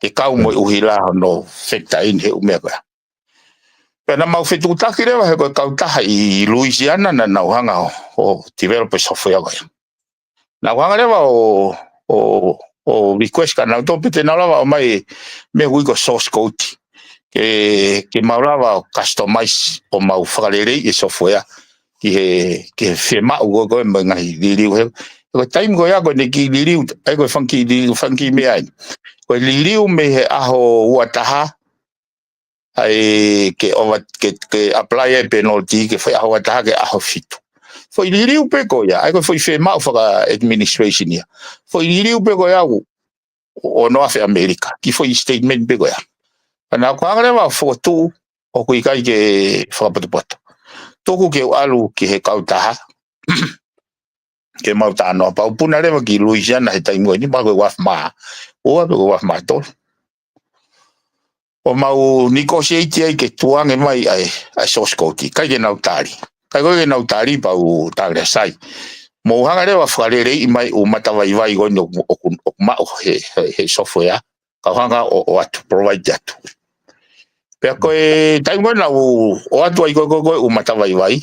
Ke kau mo e ʻuhila hono factor in he ʻū meʻa ko ia. Pea naʻa mau fetuʻutaki leva he ko e kautaha ʻi Louisiana naʻa nau hanga ʻo, ʻo develop e software ko ia. Naʻa ku hanga leva ʻo, ʻo, ʻo request kia nautolu pe te nau lava ʻomai e meʻa ʻoku ui ko e source code. Ke, ke mau lava ʻo customize ʻo mau fakaleleiʻi e software ki he, ki he fiemaʻu ko, ko ē mo e ngaahi liliu he. Ko e taimi ko ia ko ē naʻe kiʻi liliu, ʻa ia ko e fanga kiʻi liliu, fanga kiʻi meʻa eni. Ko e liliu mei he ʻaho ua taha, ʻa ia ke ova, ke, ke apply e penalty ke fai ʻaho ua taha ki he ʻaho fitu. Foʻi liliu pē ko ia, ʻa ia ko e foʻi fiemaʻu faka-administration ia. Foʻi liliu pē ko ia ʻoku, ʻo, ʻo noa fe Amerika, kiʻi foʻi statement pē ko ia. Ka naʻa ku hanga leva ʻo fokotuʻu, ʻoku ʻikai ke fakapotopoto. Tuku ke u ʻalu ki he kautaha, ke mau talanoa, pea u puna leva ki Louisiana he taimi ko eni, mahalo ko e ua afe mā ua pe ko e ua afe mā tolu. ʻO mau negotiate ai ke tukuange mai ʻa e, ʻa e source code, ʻikai ke nau tali. ʻIkai ko ē ke nau tali pea u tali sai. Mou hanga leva fakaleleiʻi mai e ʻū matavaivai ko eni ʻoku, ʻoku, ʻoku maʻu he, he, he software. Kau hanga ʻo, ʻoatu, provide atu. Pea ko e taimi ko ē naʻa ku ʻoatu ai ko, ko, ko e ʻū matavaivai.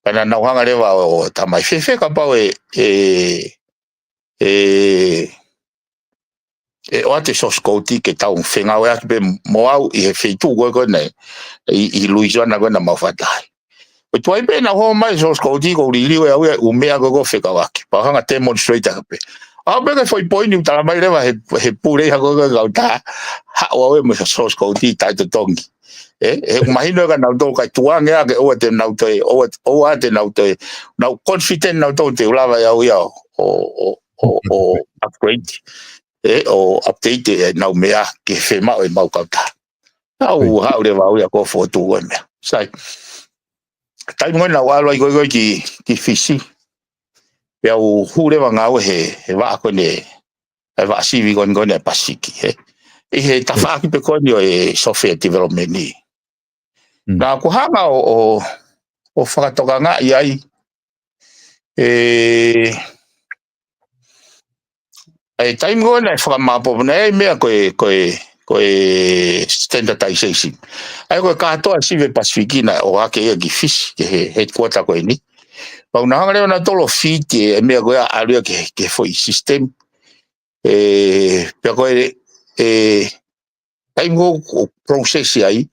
Pea naʻa nau hanga leva ʻo tamai fēfē kapau ʻe, ʻe, ʻe, ʻe ʻoatu e source code ke tau fengāueʻaki pē mo au ʻi he feituʻu ko ē ko ē naʻe, ʻi, ʻi Louisiana ko ē naʻa mau fakataha ai. Ko e tuai pē naʻa ku ʻomai e source code ʻoku ou liliu ʻe au ia e ʻū meʻa ko ē ʻoku ou fekauʻaki. Pea u hanga demonstrate hake pē. ʻAho pē ko e foʻi poini ʻoku talamai leva he, he pule ia ko ē ko e kautaha. Haʻu au ia mo e source code taʻetotongi. Ē, he ʻoku mahino kia nautolu ʻikai tukuange ʻa ke ʻoua te nau toe, ʻoua, ʻoua te nau toe, nau confident nautolu te u lava ʻe au ia ʻo, ʻo, ʻo, ʻo, ʻo upgrade, ē, ʻo update ʻenau meʻa ke fiemaʻu ʻe heʻemau kautaha. Naʻa ku haʻu leva au ia ʻo fokotuʻu e meʻa. Sai. Taimi ko ē naʻa ku ʻalu ai ko ē ko ē ki, ki Fisi. Pea u hū leva ngāue he, he vaʻa ko eni, he vaʻa sivi ko eni ko eni ʻa e Pasifiki, ē. ʻI he tafaʻaki pē ko eni ʻo e software development ni. Mm. Naʻa ku hanga ʻo, ʻo, ʻo fakatokangaʻi ai, ē, ʻa e taimi ko ē naʻe fakamāopoopo ai e meʻa ko e, ko e, ko e standardization. ʻA ia ko e kātoa sivi Pasifiki naʻe ʻohake ia ki Fisi, ki he headquarter ko eni. Pea ʻoku nau hanga leva nautolu ʻo feed e meʻa ko ia ʻalu ia ki he, ki he foʻi system. ʻE, pea ko e, ʻe, taimi ʻoku process ai,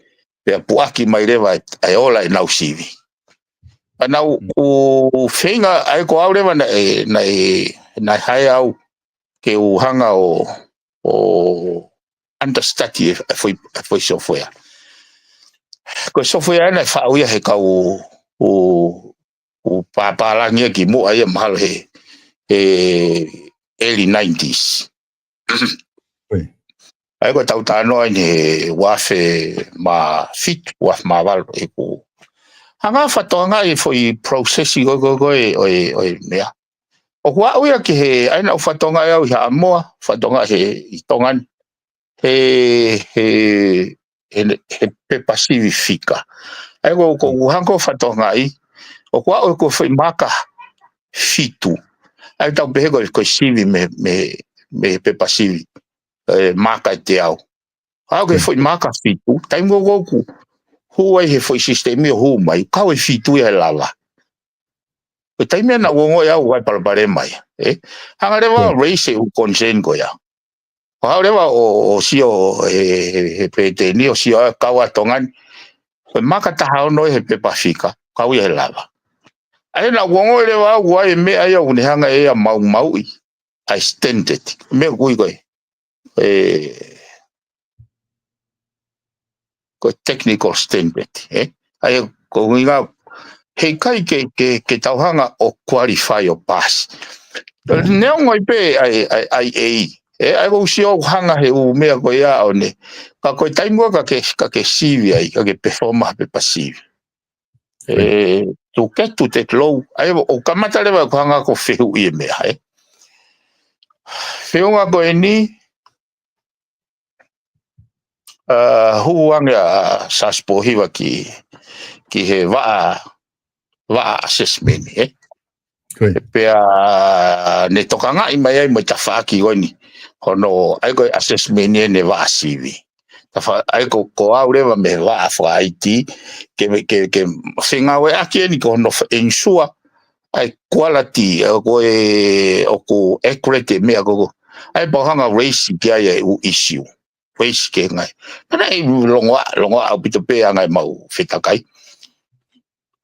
pea puʻaki mai leva ʻa e ola ʻenau sivi. Pea naʻá ku feinga, ʻa ia ko au leva naʻe, naʻe, naʻe hae au ke u hanga ʻo, ʻo understudy e, e foʻi, e foʻi software. Ko e software ena naʻe faʻu ia he kau ʻo, ʻo pāpālangi ia kimuʻa ia mahalo he, he early nineties. ʻA ia ko e tau talanoa eni he uaafe mā fitu, uaafe mā valu ʻeku hanga fakatokangaʻi e foʻi process ko, ko, ko e, ʻo e, ʻo e meʻa. ʻOku aʻu ia ki he, ʻa ia naʻá ku fakatokangaʻi au ʻi Haʻamoa, fakatokangaʻi he, ʻi Tonga ni. He, he, he, he pepa sivi fika. ʻA ia ko, ko, ʻoku hanga ʻo fakatokangaʻi, ʻoku aʻu ko e foʻi maaka fitu. ʻA ia tau pehē ko, ko e sivi mei, mei, mei he pepa sivi. ʻE, maaka ʻe teau. Aʻu ki he foʻi maaka fitu, taimi ʻoku, ʻoku hū ai he foʻi sisitemi ʻo hū mai, kau e fitu ia he lava. Ko e taimi ia naʻá ku ongoʻi au ʻoku ʻi ai e palopalema ia, ē? Hanga leva ʻo raise e concern ko ia. ʻO haʻu leva ʻo, ʻo sio he, he, he peletiteni, ʻo sio ʻa e kau ʻa Tonga ni. Ko e maaka taha ono he pepa fika, kau ia he lava. ʻA ia naʻá ku ongoʻi leva au ʻoku ʻi ai e meʻa ia ʻoku ne hanga ʻe ia ʻo maumauʻi ʻa e standard. Meʻa ʻoku ui ko e, e, ko e technical standard, ē? ʻA ia ko e ʻuhinga, heʻikai ke, ke, ke tau hanga ʻo qualify ʻo pass. Neongo ai pē ʻa e, ʻa e, ʻa e, ē? ʻA ia ʻoku ou sio ʻoku hanga he ʻū meʻa ko ia ʻo ne. Ka ko e taimi ʻoku ka ke, ka ke sivi ai, ka ke perform ha pepa sivi. ʻE, to get to that low, ʻa ia ʻoku kamata leva ʻoku hanga ʻo fehuʻi e meʻa, ē? Feʻunga ko eni, ʻa, hū ange ʻa Saspo Hiva ki, ki he vaʻa, vaʻa assessment, ē? Pea ne tokangaʻi mai ai mo e tafaʻaki ko eni. Hono, ʻa ia ko e assessment ʻene vaʻa sivi. Tafa-, ʻa ia ko, ko au leva mei he vaʻa faka-I T, ke, ke, ke fengāueʻaki eni ko hono fa-, ensure ʻa e quality, ʻa ia ko e ʻoku accurate e meʻa ko, ko. ʻA ia pau hanga raise ki ai e ʻū issue. Raise ke ngai. Pea naʻe longoaʻa, longoaʻa ʻaupito pē ʻa e ngaahi mau fetakai.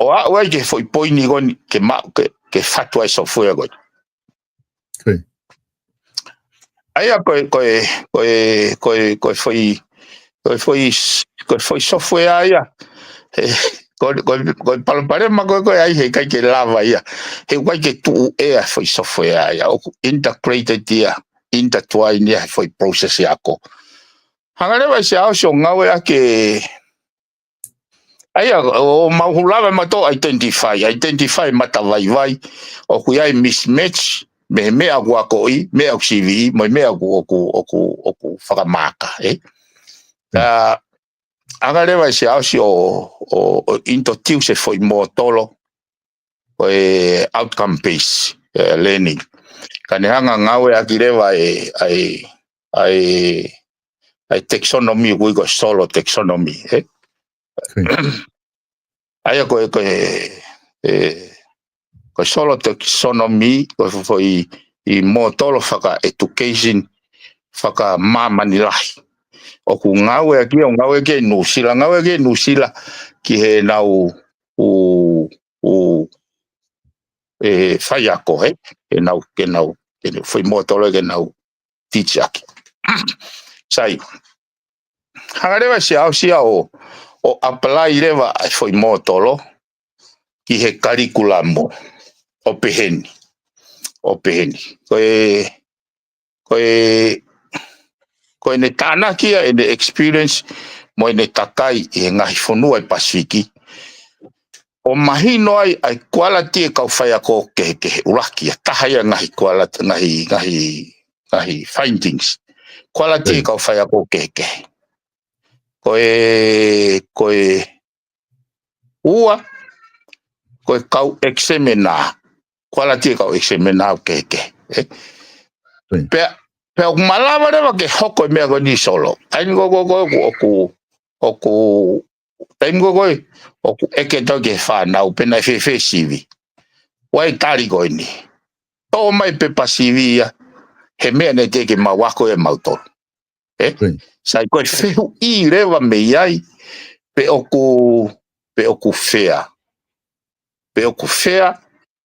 ʻO aʻu ai ki he foʻi poini ko eni ke ma-, ke, ke fatu ai software ko eni. ʻA ia ko e, ko e, ko e, ko e, ko e foʻi, ko e foʻi, ko e foʻi software ia. He, ko e, ko e, ko e palopalema ko e, ko e ʻai heʻikai ke lava ia. Heʻikai ke tuʻu ʻa e foʻi software ia. ʻOku integrated ia, intertwined ia he foʻi process ia ko. Hanga leva ʻe Siaosi ʻo ngāueʻaki ʻa ia, ʻo mau hū lava mautolu ʻo identify, identify matavaivai, ʻoku ʻi ai mismatch, mei he meʻa ʻoku akoʻi, meʻa ʻoku siviʻi, mo e meʻa ʻoku, ʻoku, ʻoku, ʻoku fakamaaka, ē? ʻA, hanga leva ʻe Siaosi ʻo, ʻo, ʻo introduce e foʻi mōtolo, ko e outcome based, ē, learning. Ka ne hanga ngāueʻaki leva e, ʻa e, ʻa e, ʻa e taxonomy, ʻoku ui ko e Solow taxonomy, ē? ʻA ia ko e, ko e, e, ko e Solow taxonomy, ko e fo-, foʻi, ʻi mōtolo faka-education, fakamāmani lahi. ʻOku ngāueʻaki, ʻo ngāueʻaki ʻi Nuʻusila, ngāueʻaki ʻi Nuʻusila ki heʻenau ʻū, ʻū, e, faiako, ē? Heʻenau, ke nau, ke nau foʻi mōtolo ke nau teach ʻaki. Sai. Hanga leva ʻe Siaosi ia ʻo, ʻo apply leva ʻa e foʻi mōtolo ki he curriculum ʻo pehē ni. ʻO pehē ni. Ko e, ko e, ko ʻene tānaki ia, ʻene experience, mo ʻene takai ʻi he ngaahi fonua ʻi Pasifiki. ʻO mahino ai, ʻa e quality e kau faiako kehekehe, ʻuluaki ia, taha ia ngaahi quality, ngaahi, ngaahi, ngaahi findings. Quality e kau faiako kehekehe. Ko e, ko e ua, ko e kau examiner. Quality e kau examiner ʻoku kehekehe, ē? Pea, Pea ʻoku malava leva ke hoko e meʻa ko eni Solo. ʻA eni ko ē, ko ē, ko ē, ʻoku, ʻoku, ʻoku, taimi ko ē, ko ē, ʻoku ʻeke atu ki he fānau, pe naʻe fēfē sivi. ʻOku ʻi ai e tali ko eni. Toʻo mai e pepa sivi ia, he meʻa naʻe teʻeki ke mau ako ia ʻe mautolu. Ē? Sai, ko e fehuʻi leva mei ai, pe ʻoku, pe ʻoku fea. Pe ʻoku fea,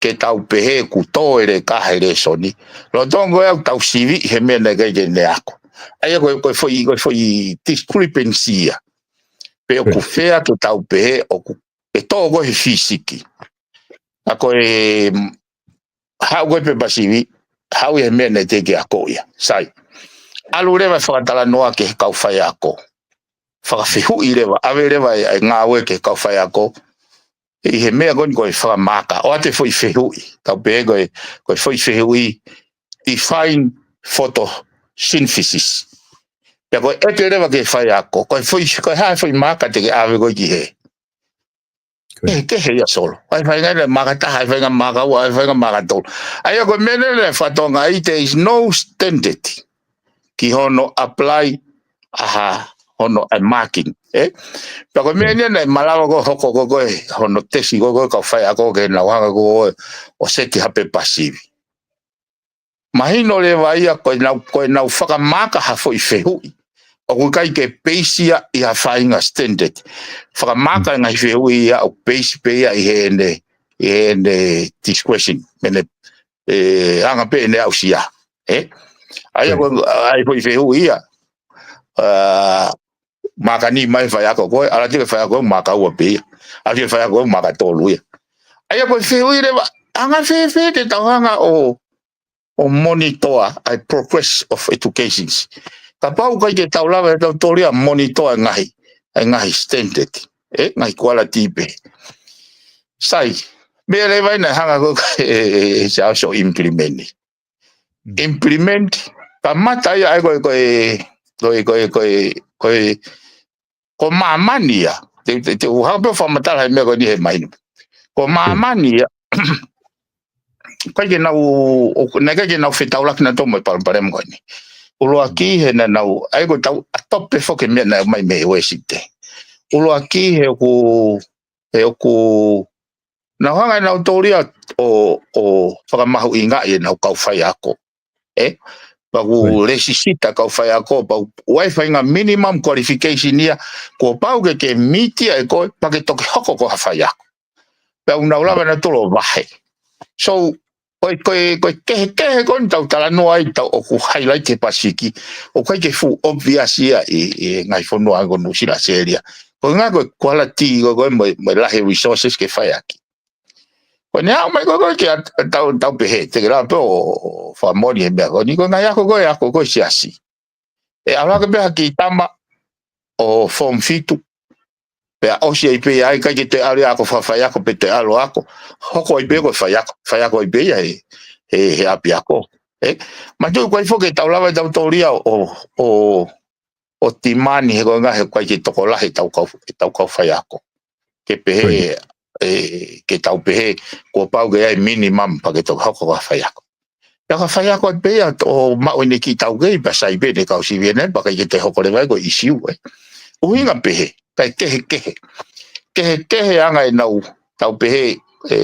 ke tau pehē ʻoku tō e leka he lēsoni. Lolotonga ʻetau siviʻi he meʻa naʻe ʻikai ke ne ako. ʻA ia ko e, ko e foʻi, ko e foʻi discrepancy ia. Pe ʻoku fea ke tau pehē ʻoku, ʻe tō ko ē he fīsiki. ʻA ko e, mm, haʻu ko ē pepa sivi, haʻu ia he meʻa naʻe teʻeki ke ako ia. Sai. ʻAlu leva e fakatalanoa ki he kau faiako. Fakafehuʻi leva, ʻave leva e, e ngāue ki he kau faiako. ʻI he meʻa ko eni ko e fakamaaka. ʻOatu e foʻi fehuʻi. Tau pehē ko e, ko e foʻi fehuʻi, define photosynthesis. Pea ko e ʻeke leva ki he faiako. Ko e foʻi, ko e hā e foʻi maaka te ke ʻave ko ē ki hē. Ko e kehekehe ia Solo. ʻOku ʻi ai e faʻahinga naʻe maaka taha, ʻi ai e faʻahinga maaka ua, ʻi ai e faʻahinga maaka tolu. ʻA ia ko e meʻa naʻe fakatonga ai, there is no standard ki hono apply ʻa hono ʻai marking. Ē? Pea ko e meʻa ia naʻe malava ko ē hoko ko ē, ko ē hono tesi ko ē, ko ē kau faiako ke nau hanga ko ē ʻo seti ha pepa sivi. Mahino leva ia ko ʻenau, ko ʻenau fakamaaka ha foʻi fehuʻi. ʻOku ʻikai ke peisi ia ʻi ha faʻahinga standard. Fakamaaka e ngaahi fehuʻi ia ʻo peisi pē ia ʻi heʻene, ʻi heʻene discretion. Mene, ē, anga pē ʻene aʻusia. Ē? ʻA ia ko e, ʻa e foʻi fehuʻi ia. ʻA, maaka nima e faiako ko ē, ʻalu atu ki he faiako ko ē maaka ua pē ia. ʻAlu atu ki he faiako ko ē maaka tolu ia. ʻA ia ko e fehuʻi leva, anga fēfē te tau hanga ʻo ʻo monitor ʻa e progress of education. Kapau ʻikai ke tau lava ʻe tautolu ia monitor ʻa e ngaahi, ʻa e ngaahi standard, ē, ngaahi quality pē. Sai, meʻa leva ia naʻe hanga ko ē ʻe, ʻe, ʻe, ʻe Siaosi ʻo implement. Implement, kamata ia ʻa e ko e, ko e, ko e, ko e, ko e, ko e, ko māmani ia. Te, te, te u hanga pē ʻo fakamatala he meʻa ko eni he mahino. Ko māmani ia. ʻIkai ke nau, ʻo, naʻe ʻikai ke nau fetaulaki nautolu mo e palopalema ko eni. ʻUluaki he naʻa nau, ʻa ia ko ʻetau ʻato pē foki e meʻa naʻe ʻomai mei he Uēsite. ʻUluaki he ʻoku, he ʻoku, nau hanga ʻe nautolu ia ʻo, ʻo fakamahuʻingaʻi ʻenau kau faiako. Ē? Pea ʻoku lēsisita kau faiako, pea ʻoku ʻi ai e faʻahinga minimum qualification ia, kuo pau ke ke meet ia ʻe koe, pea ke toki hoko ko ha faiako. Pea ʻoku nau lava nautolu ʻo vahe. So, ko e, ko e, ko e kehekehe ko eni ʻoku tau talanoa ai, ʻoku tau ʻoku highlight he Pasifiki, ʻoku ʻikai ke fuʻu obvious ia ʻi, ʻi he ngaahi fonua ko Nuʻusila, ʻAositelēlia. Ko e ngaahi ko e quality ko ē, ko ē mo e, mo e lahi e resources ke fai ʻaki. Ko ʻene aʻu mai ko ē, ko ē ke at-, tau, tau pehē, te ke lava pē ʻo, ʻo fakamoʻoni he meʻa ko eni, ko e ngaahi ako ko ē, ako ko ē siasi. ʻE ʻalu hake pē ha kiʻi tama ʻo form fitu, pea ʻosi ai pē ia, ʻikai ke toe ʻalu ia ʻo ako fakafaiako pe toe ʻalu ʻo ako. Hoko ai pē ko e faiako, faiako ai pē ia he, he, he ʻapiako. Ē? Manatuʻi ʻoku ʻikai foki ke tau lava ʻe tautolu ia ʻo, ʻo, ʻo timani he ko e ngaahi he ʻoku ʻikai ke tokolahi ʻetau kau, ʻetau kau faiako. Ke pehē, ʻe, ke tau pehē, kuo pau ke ʻi ai e minimum pea ke toki hoko ko ha faiako. Pea ka faiako atu pē ia ʻo maʻu ʻene kiʻi taukei pea sai pē ʻene kau sivi ʻene pea ʻikai ke toe hoko leva ia ko e ʻisiū, ē. ʻUhinga pehē, kae kehekehe. Kehekehe anga ʻenau, tau pehē, ē,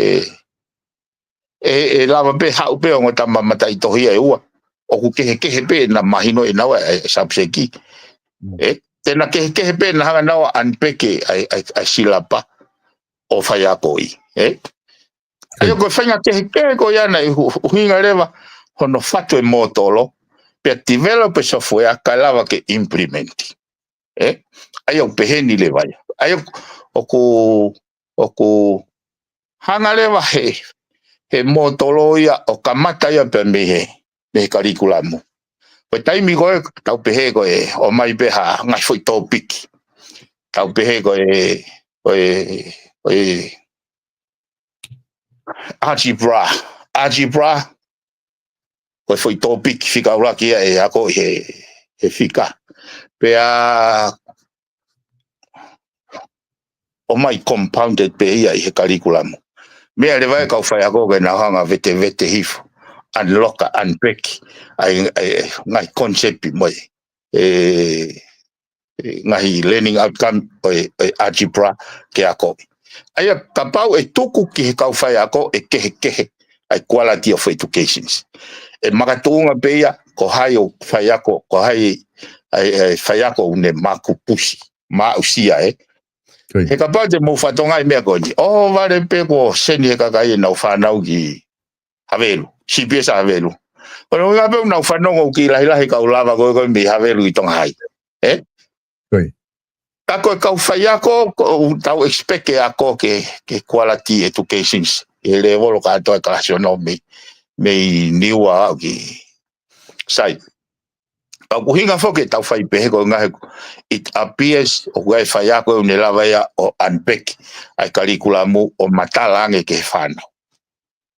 ʻe, ʻe lava pē haʻu pē ongo tama mataʻitohi ʻe ua. ʻOku kehekehe pē ʻena mahino ʻenaua ʻa e, ʻa e subject. Ē? Te na kehekehe pē ʻena hanga naua ʻo unpack ʻa e, ʻa e, ʻa e silapa ʻo faiakoʻi. Ē? ʻA ia ko e faʻahinga kehekehe ko ia naʻe ʻu-, ʻuhinga leva hono fatu e mōtolo, pea develop e software kae lava ke implement. Ē? ʻA ia ʻoku pehē ni leva ia. ʻA ia ʻoku, ʻoku hanga leva he, he mōtolo ia ʻo kamata ia pea mei he, mei he kalikulamu. Ko e taimi ko ē, tau pehē ko e, ʻomai pē ha ngaahi foʻi tōpiki. Tau pehē ko e, ko e, ko e, algebra. Algebra, ko e foʻi tōpiki fika ʻuluaki ia ʻe ako ʻi he, he fika. Pea ʻomai compounded pē ia ʻi he kalikulamu. Meʻa leva e kau faiako ke nau hanga ʻo vetevete hifo. unlock, unpack ʻa e, ʻa e ngaahi concept mo e, e, e ngaahi learning outcome ʻo e, ʻo e algebra ke akoʻi. ʻA ia kapau ʻe tuku ki he kau faiako ʻe kehekehe ʻa e quality of educations. ʻE makatuʻunga pē ia, ko hai ʻoku faiako, ko hai ʻa e, ʻa e faiako ʻoku ne makupusi, maʻusia ē. He kapau te mou fatongia e meʻa ko eni, ʻohovale pē kuo seni he kakai ʻenau fānau ki Havelu, C P S Havelu. Ko e ʻuhinga pē ʻoku nau fanongo ʻoku kiʻi lahilahi kau lava ko ē ko ē mei Havelu ki Tonga High. Ē? Ka ko e kau faiako, ʻoku tau expect ke ako ke, ke quality educations, he lēvolo kātoa e kalasi ono mei, mei Niua ʻo aʻu ki Sai. Ka ʻoku ʻuhinga foki ʻetau fai pehē ko e ʻuhinga he it appears ʻoku ʻi ai e faiako ʻoku ne lava ia ʻo unpack ʻa e kalikulamu ʻo matala ange ki he fānau.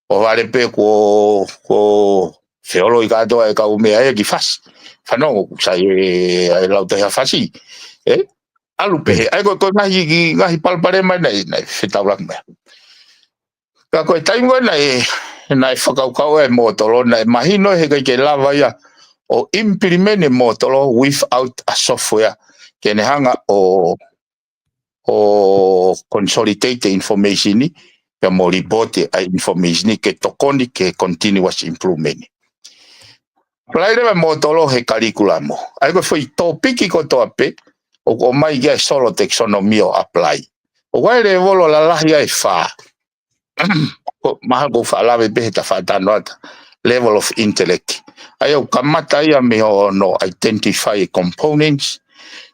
ʻOhovale pē kuo, kuo feoloi kātoa e kau meʻa ia ki fasi. Fanongo ʻoku sai e, ʻa e lau tohi ʻa fasi. Ē? ʻAlu pehē. ʻA ia ko e, ko e ngaahi, ngaahi palopalema naʻe, naʻe fetaulaki mai. Ka ko e taimi ko ē naʻe, naʻe fakakaukau e mōtolo, naʻe mahino he ʻikai ke lava ia ʻo implement e mōtolo without a software ke ne hanga ʻo, ʻo consolidate e information ni, pea mo report ʻa e information ni ke tokoni ki he continuous improvement. Apply leva e mōtolo he kalikulamu. ʻA ia ko e foʻi tōpiki kotoa pē, ʻoku ʻomai ki ai e solo taxonomy ʻo apply. ʻOku ʻi ai e lēvolo lalahi ai ʻe fā. Ko, mahalo ʻoku ou faʻa lave pē he tafaʻaki talanoa atu. Level of intellect. ʻA ia ʻoku kamata ia mei hono identify e components.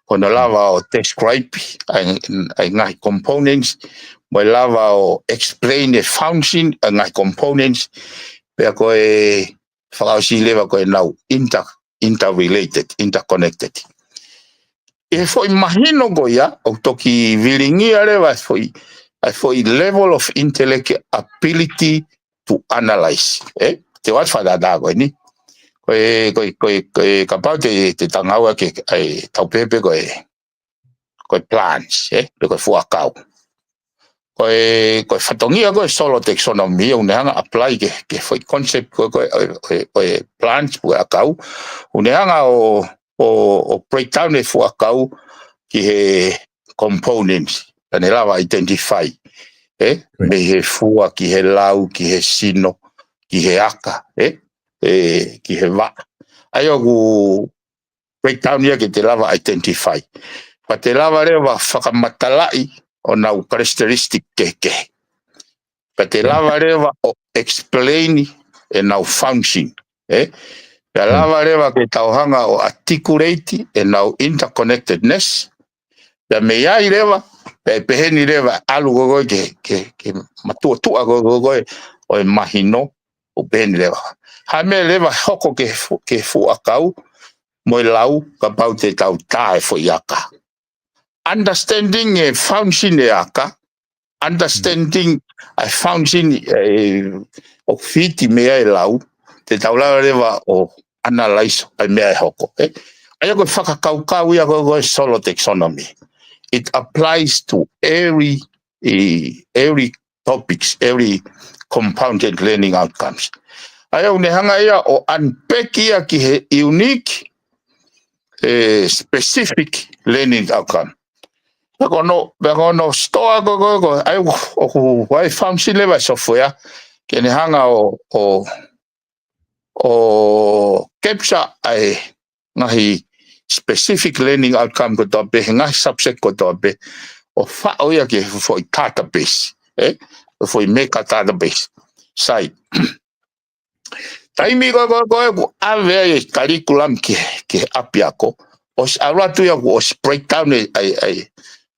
Ko hono lava ʻo describe ʻa e, ʻa e ngaahi components. Mo e lava ʻo explain e function ʻa e ngaahi components. Pea ko e fakaʻosi leva ko ʻenau inter, interrelated, interconnected. ʻI he foʻi mahino ko ia, ʻoku toki vilingia leva e foʻi, ʻa e foʻi level of intellect ability to analyze. Ē? Te u ʻoatu e fakatātā ko eni. Ko e, ko e, ko e, ko e kapau te, te tangaua ke, ʻa e tau pehē pē ko e, ko e plants, ē? Pe ko e fuʻu ʻakau. Ko e, ko e fatongia ko e solo taxonomy, ʻoku ne hanga apply ke, ke foʻi concept ko e, ko e, ko e, ko e plants, ko e ʻakau. ʻOku ne hanga ʻo, ʻo, ʻo breakdown e fuʻu ʻakau ki he components, ka ne lava identify. Ē? Mei he fua, ki he lau, ki he sino, ki he aka, ē? Ē, ki he vaʻa. ʻA ia ʻoku breakdown ia ke te lava identify. Pea te lava leva fakamatalaʻi ʻo nau characteristic kehekehe. Pea te lava leva ʻo explain ʻenau function. Ē? Pea lava leva ke tau hanga ʻo articulate ʻenau interconnectedness. Pea mei ai leva, pea peheni leva, ʻalu ko ē ke, ke, ke matuʻotuʻa ko ē, ko ē, ʻo e mahino, ʻo peheni leva. Ha meʻa leva hoko ke fu-, ke fuʻu ʻakau, mo e lau, kapau te tau tā e foʻi aka. Understanding e function e aka, understanding ʻa e function ʻoku fiti mei ai e lau, te tau lava leva ʻo analyze ʻa e meʻa ʻe hoko. Ē? ʻA ia ko e fakakaukau ia ko e, ko e solo taxonomy. It applies to every, every topics, every compounded learning outcomes. ʻA ia ʻoku ne hanga ia ʻo unpack ia ki he unique, ē, specific learning outcome. Pea ko hono, pea ko hono store ko, ko, ko, ʻa ia ʻoku, ʻoku ʻi ai e function leva e software, ke ne hanga ʻo, ʻo, ʻo capture ʻa e ngaahi specific learning outcome kotoa pē, he ngaahi subject kotoa pē, ʻo faʻo ia ki he foʻi database, ē? Foʻi mega database. Sai. Taimi ko, ko, ko ē ʻoku ʻave ai e curriculum ki, ki he ʻapiako, ʻosi ʻalu atu ia ʻoku ʻosi breakdown e, ʻa e, ʻa e,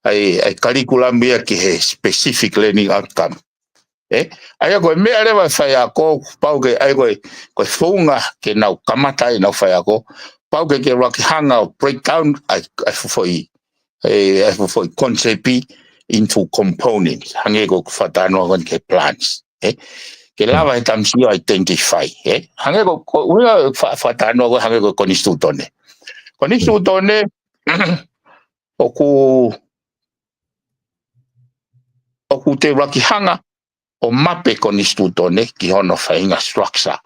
ʻa e, ʻa e curriculum ia ki he specific learning outcome. Ē? ʻA ia ko e meʻa leva e faiako, pau ke, ʻa ia ko e, ko e founga ke nau kamata ai ʻenau faiako, pau ke ke ʻuluaki hanga ʻo breakdown ʻa e, ʻa e foʻi, ʻa e, ʻa e foʻi concept into components. Hangē ko e fakatalanoa ko eni ki he plants. Ē? Ke lava he tamasiʻi ʻo identify. Ē? Hangē ko, ko, ʻuhinga fa-, fakatalanoa ko ē hangē ko e konisitūtone. Konisitūtone, ʻoku, ʻoku te ʻuluaki hanga ʻo mape konisitūtone ki hono faʻahinga structure.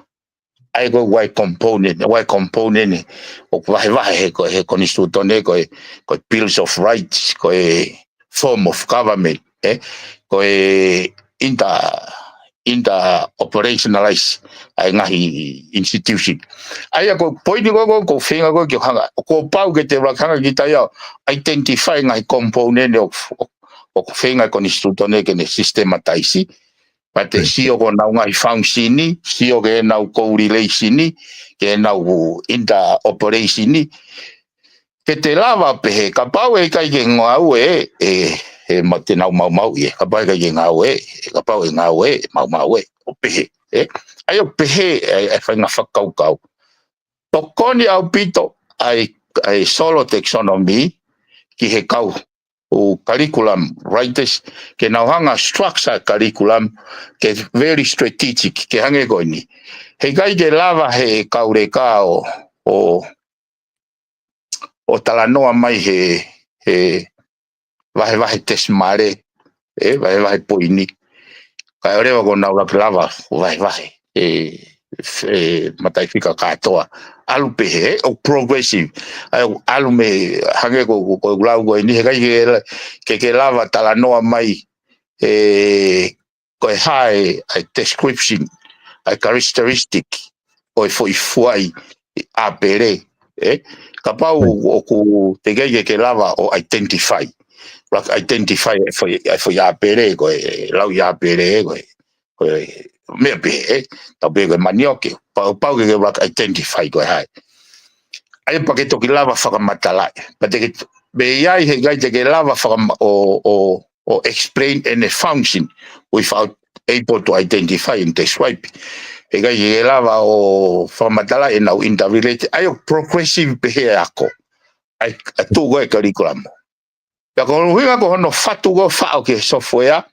ʻA ia ko e Y component, Y component ʻoku vahevahe he ko, he konisitūtone ko e, ko e Bills of Rights, ko e form of government, ē? Ko e inter, inter-operationalize ʻa e ngaahi institution. ʻA ia ko e poini ko, ko, ko e feinga ko, ke hanga, kuo pau ke te hanga kita ia ʻo identify ngaahi component ʻoku, ʻoku feinga konisitūtone ke ne systematize. Pea te sio ko ʻenau ngaahi function, sio ki heʻenau correlation, ki heʻenau inter-operation. Ke te lava pehē, kapau ʻe ʻikai ke ngāue, ʻe, ʻe, ʻe ma te nau maumauʻi ē. Kapau ʻe ʻikai ke ngāue, ʻe, kapau ʻe ngāue, ʻe maumau ē. ʻO pehē, ē? ʻA ia ʻo pehē, ʻa e, ʻa e faʻahinga fakakaukau. Tokoni ʻaupito, ʻa e, ʻa e solo taxonomy, ki he kau ʻo curriculum writers, ke nau hanga structure curriculum, ke very strategic, ke hangē ko eni. He ʻikai ke lava he kau leka ʻo, ʻo, ʻo talanoa mai he, he vahevahe tesimale, ē, vahevahe poini. Kae ʻoua leva kuo nau lava ke lava, ʻo vahevahe, ē, ē, mataʻifika kātoa. ʻAlu pehē, ē, ʻo progressive. ʻA ia ʻo ʻalu mei hangē ko, ko, ko e lau ko eni, he ʻikai ke, ke, ke lava talanoa mai, ē, ko e hā e, ʻa e description, ʻa e characteristic, ʻo e foʻi fuaʻi ʻāpele, ē? Kapau ʻoku te ʻikai ke, ke lava ʻo identify. Like identify ʻa e foʻi, ʻa e foʻi ʻāpele, ko e lauʻi ʻāpele, ko e, ko e meʻa pehē, ē? Tau pehē ko e manioke, pau, pau ke, ke like identify ko e hā e. ʻA ia pea ke toki lava fakamatalaʻi. Pea te ke, mei ai he ʻikai te ke lava fakama-, ʻo, ʻo, ʻo explain ʻene function without able to identify and describe. He ʻikai ke lava ʻo fakamatalaʻi ʻenau interrelate. ʻA ia ʻo progressive pehē ʻa e ako. ʻA ia ʻa e tuʻu ko e curriculum. Pea ko hono ʻuhinga ko hono fatu ko e faʻo ki he software.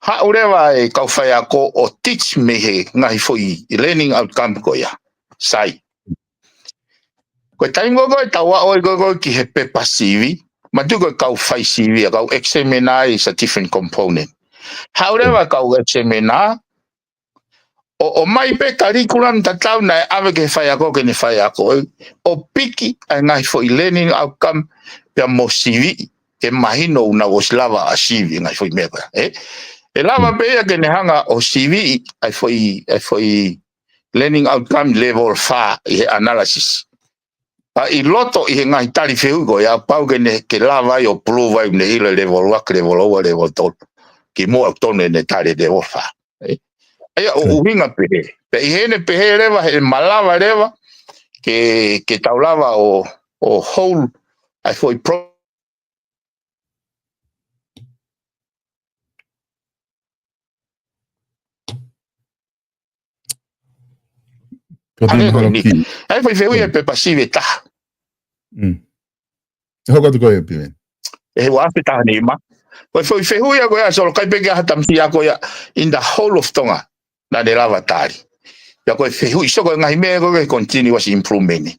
Haʻu leva e kau faiako ʻo teach mei he ngaahi foʻi learning outcome ko ia. Sai. Ko e taimi ko ē ko ē tau aʻu ai ko ē ko ē ki he pepa sivi, manatuʻi ko e kau fai sivi, ʻa e kau examiner is a different component. Haʻu leva e kau examiner, ʻo, ʻomai pē curriculum tatau naʻe ʻave ki he faiako ke ne faiako, ē, ʻo piki ʻa e ngaahi foʻi learning outcome pea mo siviʻi, ke mahino ʻoku nau ʻosi lava ʻa sivi ngaahi foʻi meʻa ko ia, ē? ʻE lava pē ia ke ne hanga ʻo siviʻi ʻa e foʻi, ʻa e foʻi learning outcome level fā ʻi he analysis. Pea ʻi loto ʻi he ngaahi tali fehuʻi ko ia, pau ke ne, ke lava ai ʻo prove ai ʻoku ne ʻilo level ua, level ua, level tolu. Kimuʻa ʻoku tonu ʻene tali level fā. Ē? ʻA ia ʻoku ʻuhinga pehē. Pea ʻi heʻene pehē leva, he malava leva, ke, ke tau lava ʻo, ʻo hold ʻa e foʻi pro- Ka hangē ko eni. ʻA e foʻi fehuʻi ʻa e pepa sivi ʻe taha. Mm. Hoko atu ko e pimen. ʻE he ua afe taha nima. Ko e foʻi fehuʻi ʻa ko ia, solo kai peke ha tamasiʻi ako ia in the whole of Tonga. Naʻa ne lava tali. Pea ko e fehuʻi, so ko e ngaahi meʻa ko e continuous improvement.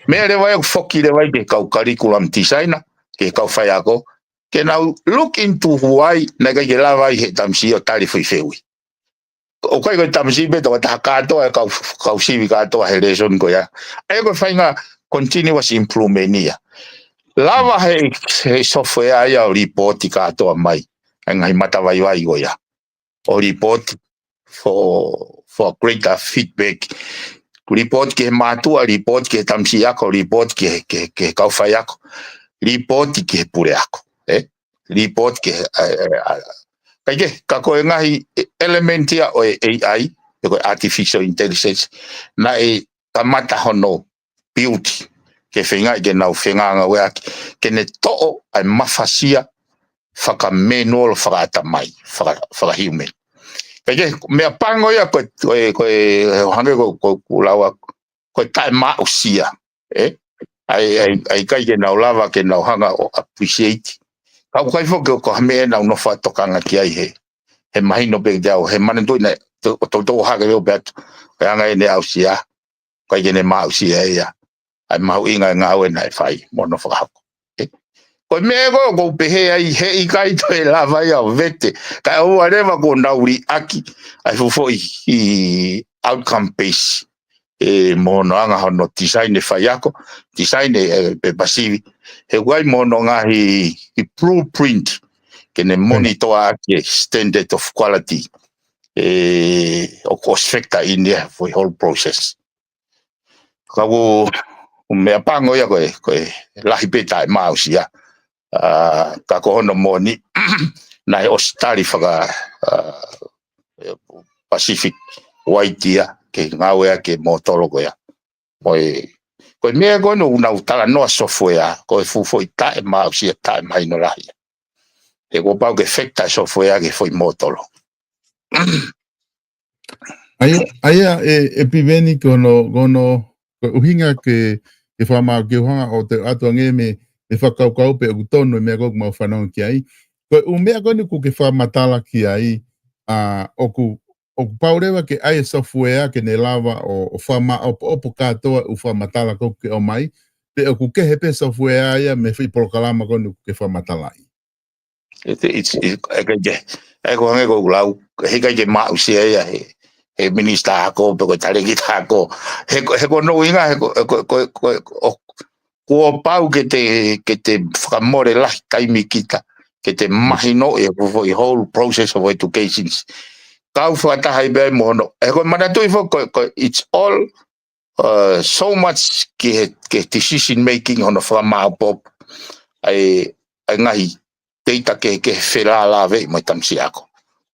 Meʻa leva ia ʻoku foki leva ia ki he kau curriculum designer, ki he kau faiako. Ke nau look into why naʻe ʻikai ke lava ai he tamasiʻi ʻo tali foʻi fehuʻi. ʻOku ʻikai ko e tamasiʻi pē, tau taha kātoa e kau, kau sivi kātoa he lesson ko ia. ʻA ia ko e faʻahinga continuous improvement ia. Lava he, he software ia ʻo report kātoa mai ʻa e ngaahi matavaivai ko ia. ʻO report for, for greater feedback. Report ki he mātuʻa, report ki he tamasiʻi ako, report ki he, ki he, ki he kau faiako, report ki he puleako, ē? Report ki he, ʻa, ʻa, ʻa, ʻikai ke, ka ko e ngaahi element ia ʻo e A I, pe ko e artificial intelligence, naʻe kamata hono build ke feingaʻi ke nau fengāngāueʻaki, ke ne toʻo ʻa e mafasia fakamenuolo, fakaʻatamai, faka-, fakahuman. Pea ko e meʻa pango ia ko e, ko e, ko e, hangē ko, ko, ko lau ʻa, ko e taʻemaʻusia, ē? ʻA e, ʻa e, ʻa e ʻikai ke nau lava, ke nau hanga ʻo appreciate. Ka ʻoku ʻikai foki ko ha meʻa ʻe nau nofo ʻo tokanga ki ai he, he mahino pē kiate au, he manatuʻi naʻe, to, to, to hake leo pē atu, ko e anga ʻene aʻusia, ʻikai ke ne maʻusia ia ʻa e mahuʻinga e ngāue naʻe fai mo hono fakahoko. Ē? Ko e meʻa ko ē ʻoku ou pehē ai heʻikai toe lava ia ʻo vete. Kae ʻoua leva kuo nau liʻaki ʻa e fuʻu foʻi outcome base. ʻE mo hono anga hono design e faiako, design e, ʻe, pepa sivi. He ʻoku ʻi ai mo hono ngaahi blueprint ke ne monitor ʻaki e standard of quality. ʻE, ʻoku ʻosi factor in ia foʻi whole process. Ka ʻoku, ʻoku meʻa pango ia ko e, ko e lahi pē taʻemaʻusia. ʻA, ka ko hono moʻoni, naʻe ʻosi tali faka, ʻa, Pacific White ia, ke ngāueʻaki e mōtolo ko ia. Ko e, ko e meʻa ko ē ʻoku nau talanoa software, ko e fuʻu foʻi taʻemaʻusia taʻemahino lahi. He kuo pau ke factor software ki he foʻi mōtolo. ʻA ia, ʻa ia ʻe, ʻe Piveni ko hono, ko hono, ko e ʻuhinga ke, ke fakamaau ke u hanga ʻo toe ʻoatu ange mei, mei he fakakaukau pe ʻoku tonu e meʻa ko ē ʻoku mau fanongo ki ai. Ko e ʻū meʻa ko eni ʻoku ke fakamatala ki ai, ʻa, ʻoku, ʻoku pau leva ke ʻai e software ke ne lava ʻo, ʻo fakamaʻopoʻopo kātoa e ʻū fakamatala ko ē ʻoku ke ʻomai, pe ʻoku kehe pē software ia mei he foʻi polokalama ko eni ʻoku ke fakamatalaʻi. It's, it's, ʻe ke, ke, ʻe ko hangē ko ʻeku lau, heʻikai ke maʻusia ia he, he minisitā ako, pe ko e talēkita ako. He ko, he ko hono ʻuhinga, he ko, he ko, ko, ko, ʻo, kuo pau ke te, ke te fakamole lahi taimi kita, ke te mahinoʻi e foʻi whole process of education. Kau fakataha ai pē mo hono, he ko e manatuʻi foki, ko, ko it's all uh, so much ki he, ki he decision making hono fakamaʻopoʻopo ʻa e, ʻa e ngaahi data kehekehe felālāveʻi mo e tamasiʻi ako.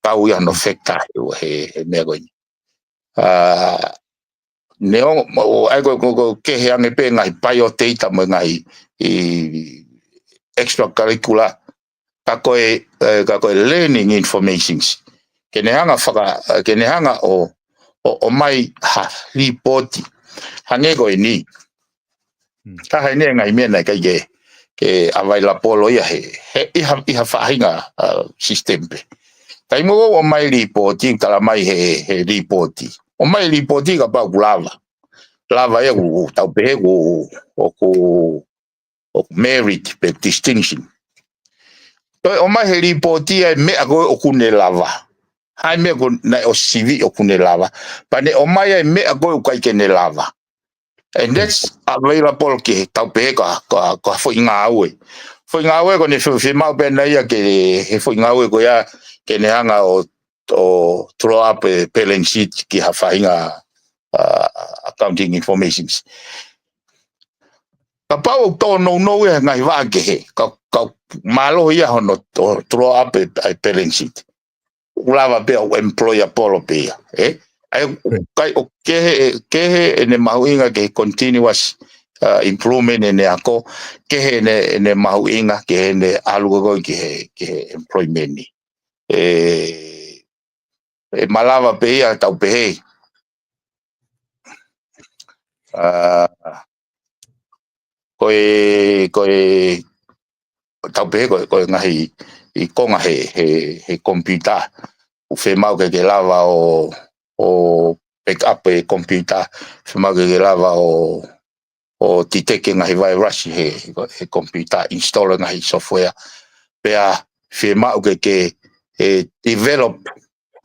Kau ia hono factor he, he, he meʻa ko eni. Uh, neongo, mo, ʻa e ko, ko, ko kehe ange pē ngaahi biodata mo e ngaahi ʻi, extracurricular ka ko e, ʻe, ka ko e learning informations. Ke ne hanga faka, ke ne hanga ʻo, ʻo, ʻomai ha lipooti. Hangē ko eni. Hmm. Taha eni e ngaahi meʻa naʻe ʻikai ke, ke available ia he, he ʻi ha, ʻi ha faʻahinga, uh, system pē. Taimi ʻoku ʻomai lipooti, talamai he, he lipooti. ʻOmai lipooti kapau ʻoku lava. Lava ia ʻoku, tau pehē ʻoku, ʻoku ʻoku merit pe distinction. Toe ʻomai he lipooti ʻa e meʻa ko ē ʻoku ne lava. Hai meʻa ko ē naʻe ʻosi sivi ʻoku ne lava. Pea ne ʻomai ʻa e meʻa ko ē ʻoku ʻikai ke ne lava. And that's available ki he tau pehē ka, ka, ka foʻi ngāue. Foʻi ngāue ko eni fe, fiemaʻu pē ʻe ia ke he foʻi ngāue ko ia ke ne hanga ʻo ʻo draw up e balance sheet ki ha faʻahinga, uh, accounting informations. Kapau ʻoku tōnounou e ngaahi vaʻa kehe, ka, ka mālohi ia hono ʻo draw up e, e balance sheet. ʻOku lava pē ʻo employable pē ia, ē? ʻA ia, kai ʻoku kehe, kehe ʻene mahuʻinga ki he continuous, uh, improvement ʻene ako, kehe ʻene, ʻene mahuʻinga ki heʻene ʻalu ko ē ki he, ki he employment ni. ʻE, ʻe malava pē ia tau pehē. Uh, ko e, ko e, tau pehē ko e, ko e ngaahi ʻi konga he, he, he computer. ʻOku fiemaʻu ke ke lava ʻo, ʻo back up e computer. Fiemaʻu ke ke lava ʻo, ʻo detect e ngaahi virus he, he computer, install e ngaahi software. Pea fiemaʻu ke ke, ʻe, develop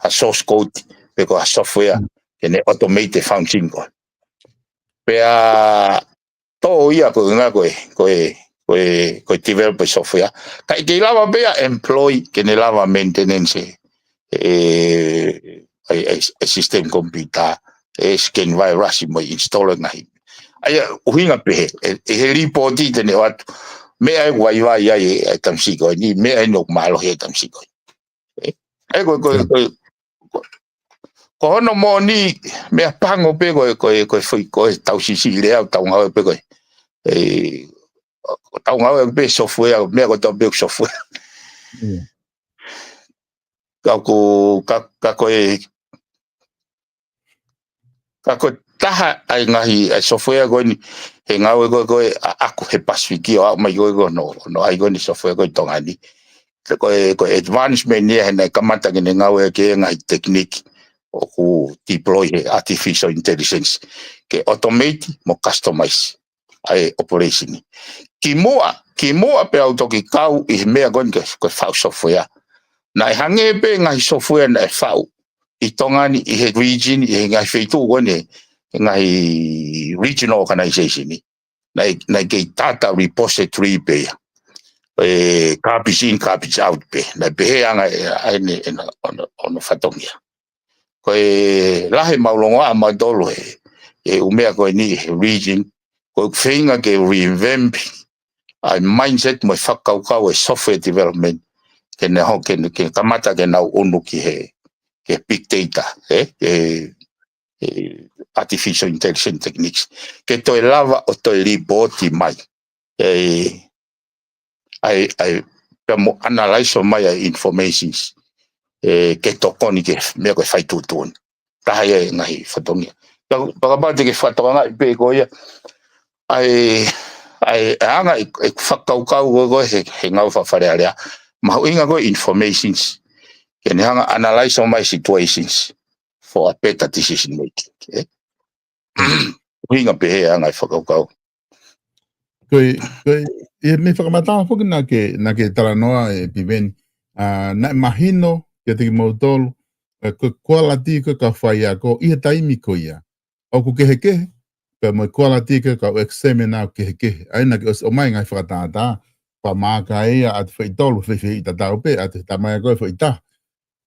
ha source code, pe ko ha software, ke ne automate e function ko ē. Pea tō ia ko e ngaahi ko e, ko e, ko e, ko e develop e software. Ka ʻikai lava pē ia employ ke ne lava maintenance e, e, e, e system computer, e scan virus mo e install e ngaahi. ʻA ia, ʻuhinga pē he, e, e he lipooti te ne ʻoatu. Meʻa ʻoku vaivai ai e, e tamasiʻi ko eni, meʻa ʻoku mālohi e tamasiʻi ko eni. ʻE, ʻe, ko, ko, ko, ko, ko hono moʻoni, meʻa pango pē ko, ko, ko, ko, ko e tau sisi lea, tau ngāue pē ko. ʻE, tau ngāue pē software, meʻa ko tau pē software. Mm. Ka ko, ka, ka ko e, ka ko e taha ʻa e ngaahi, ʻa e software ko eni, he ngāue ko ē, ko ē, ʻa, ʻaku he Pasifiki ʻo aʻu mai ko ē, ko hono, hono ʻai ko eni software ko ē ʻi Tonga ni. Ko e, ko e advancement ia he naʻe kamata ke ne ngāue ki he ngaahi technique ʻoku deploy he artificial intelligence. Ke automate mo customize ʻa e operation ni. Kimuʻa, Kimuʻa pea u toki kau ʻi he meʻa ko eni ko e, ko e faʻu software. Naʻe hangē pē ngaahi software naʻe faʻu ʻi Tonga ni, ʻi he region, ʻi he ngaahi feituʻu ko eni, he ngaahi regional organization ni. Naʻe, naʻe kei data repository pē ia. E, garbage in, garbage out pē. Naʻe pehē ʻa e anga ʻe, ʻa eni ʻena, ʻona, ʻona fatongia. Ko e lahi ʻemau longoaʻa mautolu he, he ʻū meʻa ko eni he region, ko e feinga ke reinvent ʻa e mindset mo e fakakaukau e software development, ke ne ho-, ke, ke kamata ke nau ʻunu ki he, ke big data, ē, ke, ke artificial intelligence techniques. Ke toe lava ʻo toe lipooti mai. ʻE, ʻa e, ʻa e, pea mo analyze mai ʻa e informations, ʻe, ke tokoni ki he meʻa ko e fai tuʻutuʻuni. Taha ia e ngaahi fatongia. Pea, pea kapau te ke fakatokangaʻi pē ko ia, ʻa e, ʻa e, ʻa e anga e, e fakakaukau ko e, ko e he, he ngāue faka-Fale Alea. Mahuʻinga ko e informations. Ke ne hanga analyze mai situations for a better decision making. ʻE? ʻUhinga pē he anga e fakakaukau. Ko e, ko e, ʻi he meʻa fakamatala foki naʻa ke, naʻa ke talanoa ʻe Piveni. ʻA, naʻe mahino kiate kimoutolu, ʻa, ko e quality ko e kau faiako ʻi he taimi ko ia ʻoku kehekehe, pea mo e quality ko e kau examiner ʻoku kehekehe. ʻA ia naʻa ke ʻosi ʻomai ngaahi fakatātā, pea maaka ia ʻa e foʻi tolu, fei fei ʻi tatau pē, ʻa e tamai ko e foʻi taha.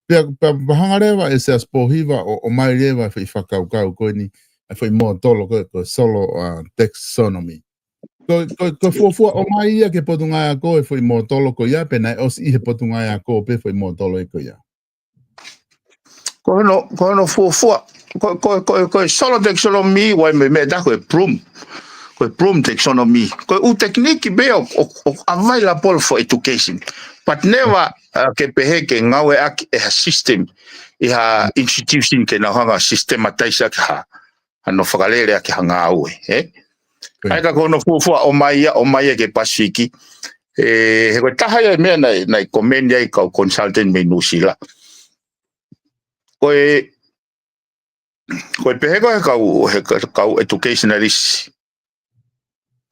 Pea, pea, pea hanga leva ʻe Siaosi Pōhiva ʻo, ʻomai leva e foʻi fakakaukau ko eni, e foʻi mōtolo ko e, ko e solo, ʻa, taxonomy. Ko, ko, ko e fuofua ʻomai ia ki he potungāue ako e foʻi mōtolo ko ia, pe naʻe ʻosi ʻi he potungāue ako pē foʻi mōtolo ē ko ia. Ko hono, ko hono fuofua, ko, ko, ko, ko e solo taxonomy, ʻoku ʻi ai mo e meʻa ʻe taha ko e Bloom. Ko e Bloom taxonomy. Ko e ʻū tekiniki pē ʻoku, ʻoku, ʻoku available for education. But never, ʻa, ke pehē ke ngāueʻaki ʻe ha system, ʻi ha institution ke nau hanga ʻo systematize ʻaki ha, hano fakalele ʻaki ha ngāue, ē? ʻIo. ʻA ia ka ko hono fuofua ʻomai ia, ʻomai ia ki he Pasifiki. ʻE, he ko e taha ia e meʻa naʻe, naʻe commend ai kau consultant mei New Zealand. Ko e, ko e pehē ko e kau, he ka-, kau educationalist.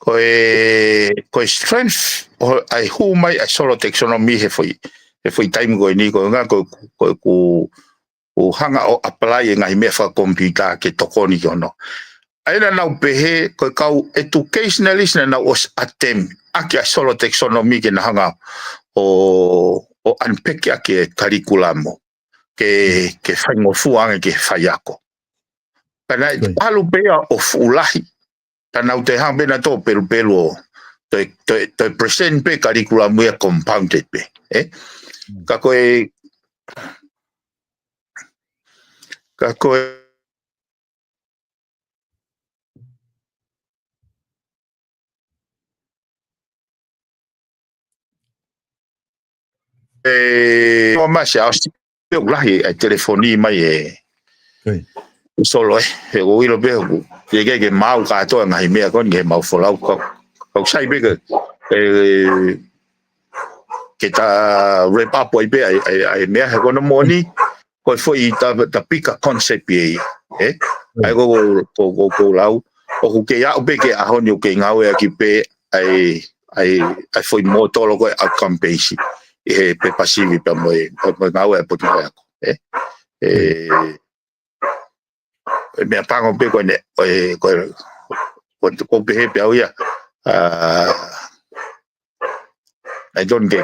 Ko e, ko e strength ʻo e hū mai ʻa e solo taxonomy he foʻi, he foʻi taimi ko eni ko e ngā ko, ko, ko, ʻo hanga ʻo apply e ngaahi meʻa fakakompiuta ke tokoni ki hono. ʻA ia naʻa nau pehē, ko e kau educationalist naʻa nau ʻosi attempt ʻaki ʻa e solo taxonomy ke na hanga ʻo, ʻo unpack ʻaki e curriculum ke, ke faingofua ange ki he faiako. Ka naʻe ʻalu pē ia ʻo fuʻu lahi. Ka nau toe hanga pē nautolu ʻo pelupelu ʻo toe, toe, toe present pē curriculum ia compounded pē, ē? Ka ko e, ka ko e, ʻe, ʻo masi a osti, pe ʻoku lahi e telefoni mai e. Solo ē, he ʻoku ou ʻilo pē ʻoku ke, ke, ke mau kātoa ngaahi meʻa ko eni ke mau folau kau, kau sai pē ke, ʻe, ke ta wrap up ai pē ʻa e, ʻa e, ʻa e meʻa he ko hono moʻoni, ko e foʻi ta, ta bigger concept ē, ē? ʻA ia ko, ko, ko, ko lau, ʻoku kei aʻu pē ki he ʻaho ni ʻoku kei ngāueʻaki pē ʻa e, ʻa e, ʻa e foʻi mōtolo ko e outcome based, ʻi he pepa sivi pea mo e, mo e ngāue ʻa e potungāue ako, ē? ʻE, ʻe meʻa pango pē ko eni, ʻe, ko, ko, ko pehē pē au ia, ʻa, ʻai tonu ke,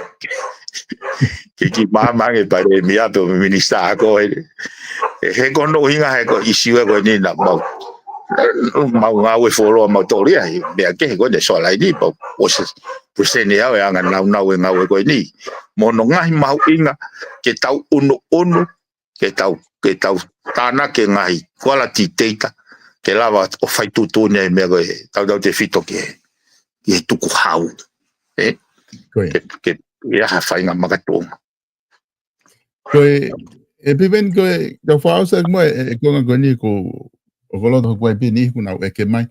ke kiʻi maama ange Palēmia pe ko e Minisitā Ako, ʻe, ʻe, he ko hono ʻuhinga he ko e ʻisiū ē ko eni naʻa mau, mau ngāue fuoloa mautolu ia, he meʻa kehe ko eni sola ini pau, ʻosi present ʻe au e anga naunau e ngāue ko eni. Mo hono ngaahi mahuʻinga ke tau ʻunuʻunu, ke tau, ke tau tānaki e ngaahi quality data, ke lava ʻo fai tuʻutuʻuni ai e meʻa ko e tautautefito ki he, ki he tukuhau. Ē? Ko ia. Ke, ke, ʻi ai ha faʻahinga makatuʻunga. Ko e, ʻe Piveni ko e, ka fakaʻosi ʻaki mo e, e, e konga ko eni ko, ʻoku ou loto hoku ai pē ni ʻoku nau ʻeke mai.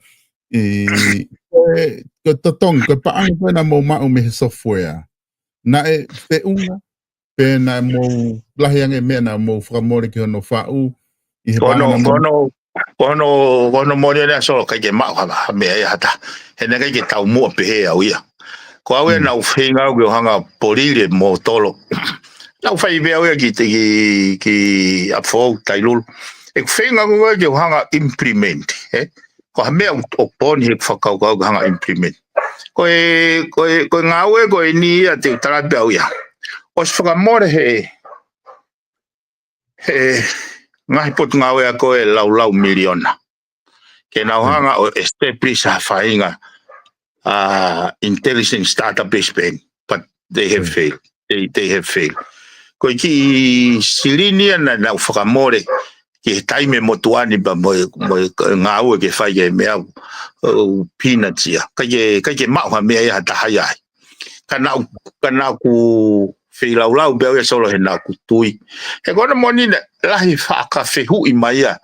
ʻI, ko e, ko e totongi, ko e paʻanga ko ē naʻa mou maʻu mei he software. Naʻe feʻunga, pe naʻa mou lahi ange meʻa naʻa mou fakamole ki hono faʻu, ʻi he Ko hono, paʻanga naʻa mou ko hono, ko hono, ko hono moʻoni ʻena Solo ʻikai ke maʻu ha, ha meʻa ia ha taha. He naʻe ʻikai ke taumuʻa pehē au ia. Ko au ia naʻu feinga au ke u hanga ʻo polili e mōtolo. Naʻu fai pē au ia ki, ki, ki ʻApifoʻou, Tailulu. ʻE feinga au ia ke u hanga ʻo implement, ē? Ko ha meʻa ʻoku, ʻoku pooni he fakakaukau ke hanga ʻo implement. Ko e, ko e, ko e ngāue ko eni ia te u tala pē au ia. ʻOsi fakamole he, he ngaahi potungāue ako ʻe laulau miliona. Ke nau hanga ʻo establish ha faʻahinga, uh, intelligence database pē eni, but they have failed. They, they have failed. Ko e kiʻi silini ia naʻa nau fakamole ki he taimi motuʻa ni pea mo e, mo e ngāue ke fai ki he meʻa ʻoku, ʻoku peanuts ia. ʻIkai ke, ʻikai ke maʻu ha meʻa ia ha taha ia ai. Ka naʻu, ka naʻu feilaulau pē au ia Solo he naʻu tui. He ko hono moʻoni naʻe lahi fakafehuʻi mai ia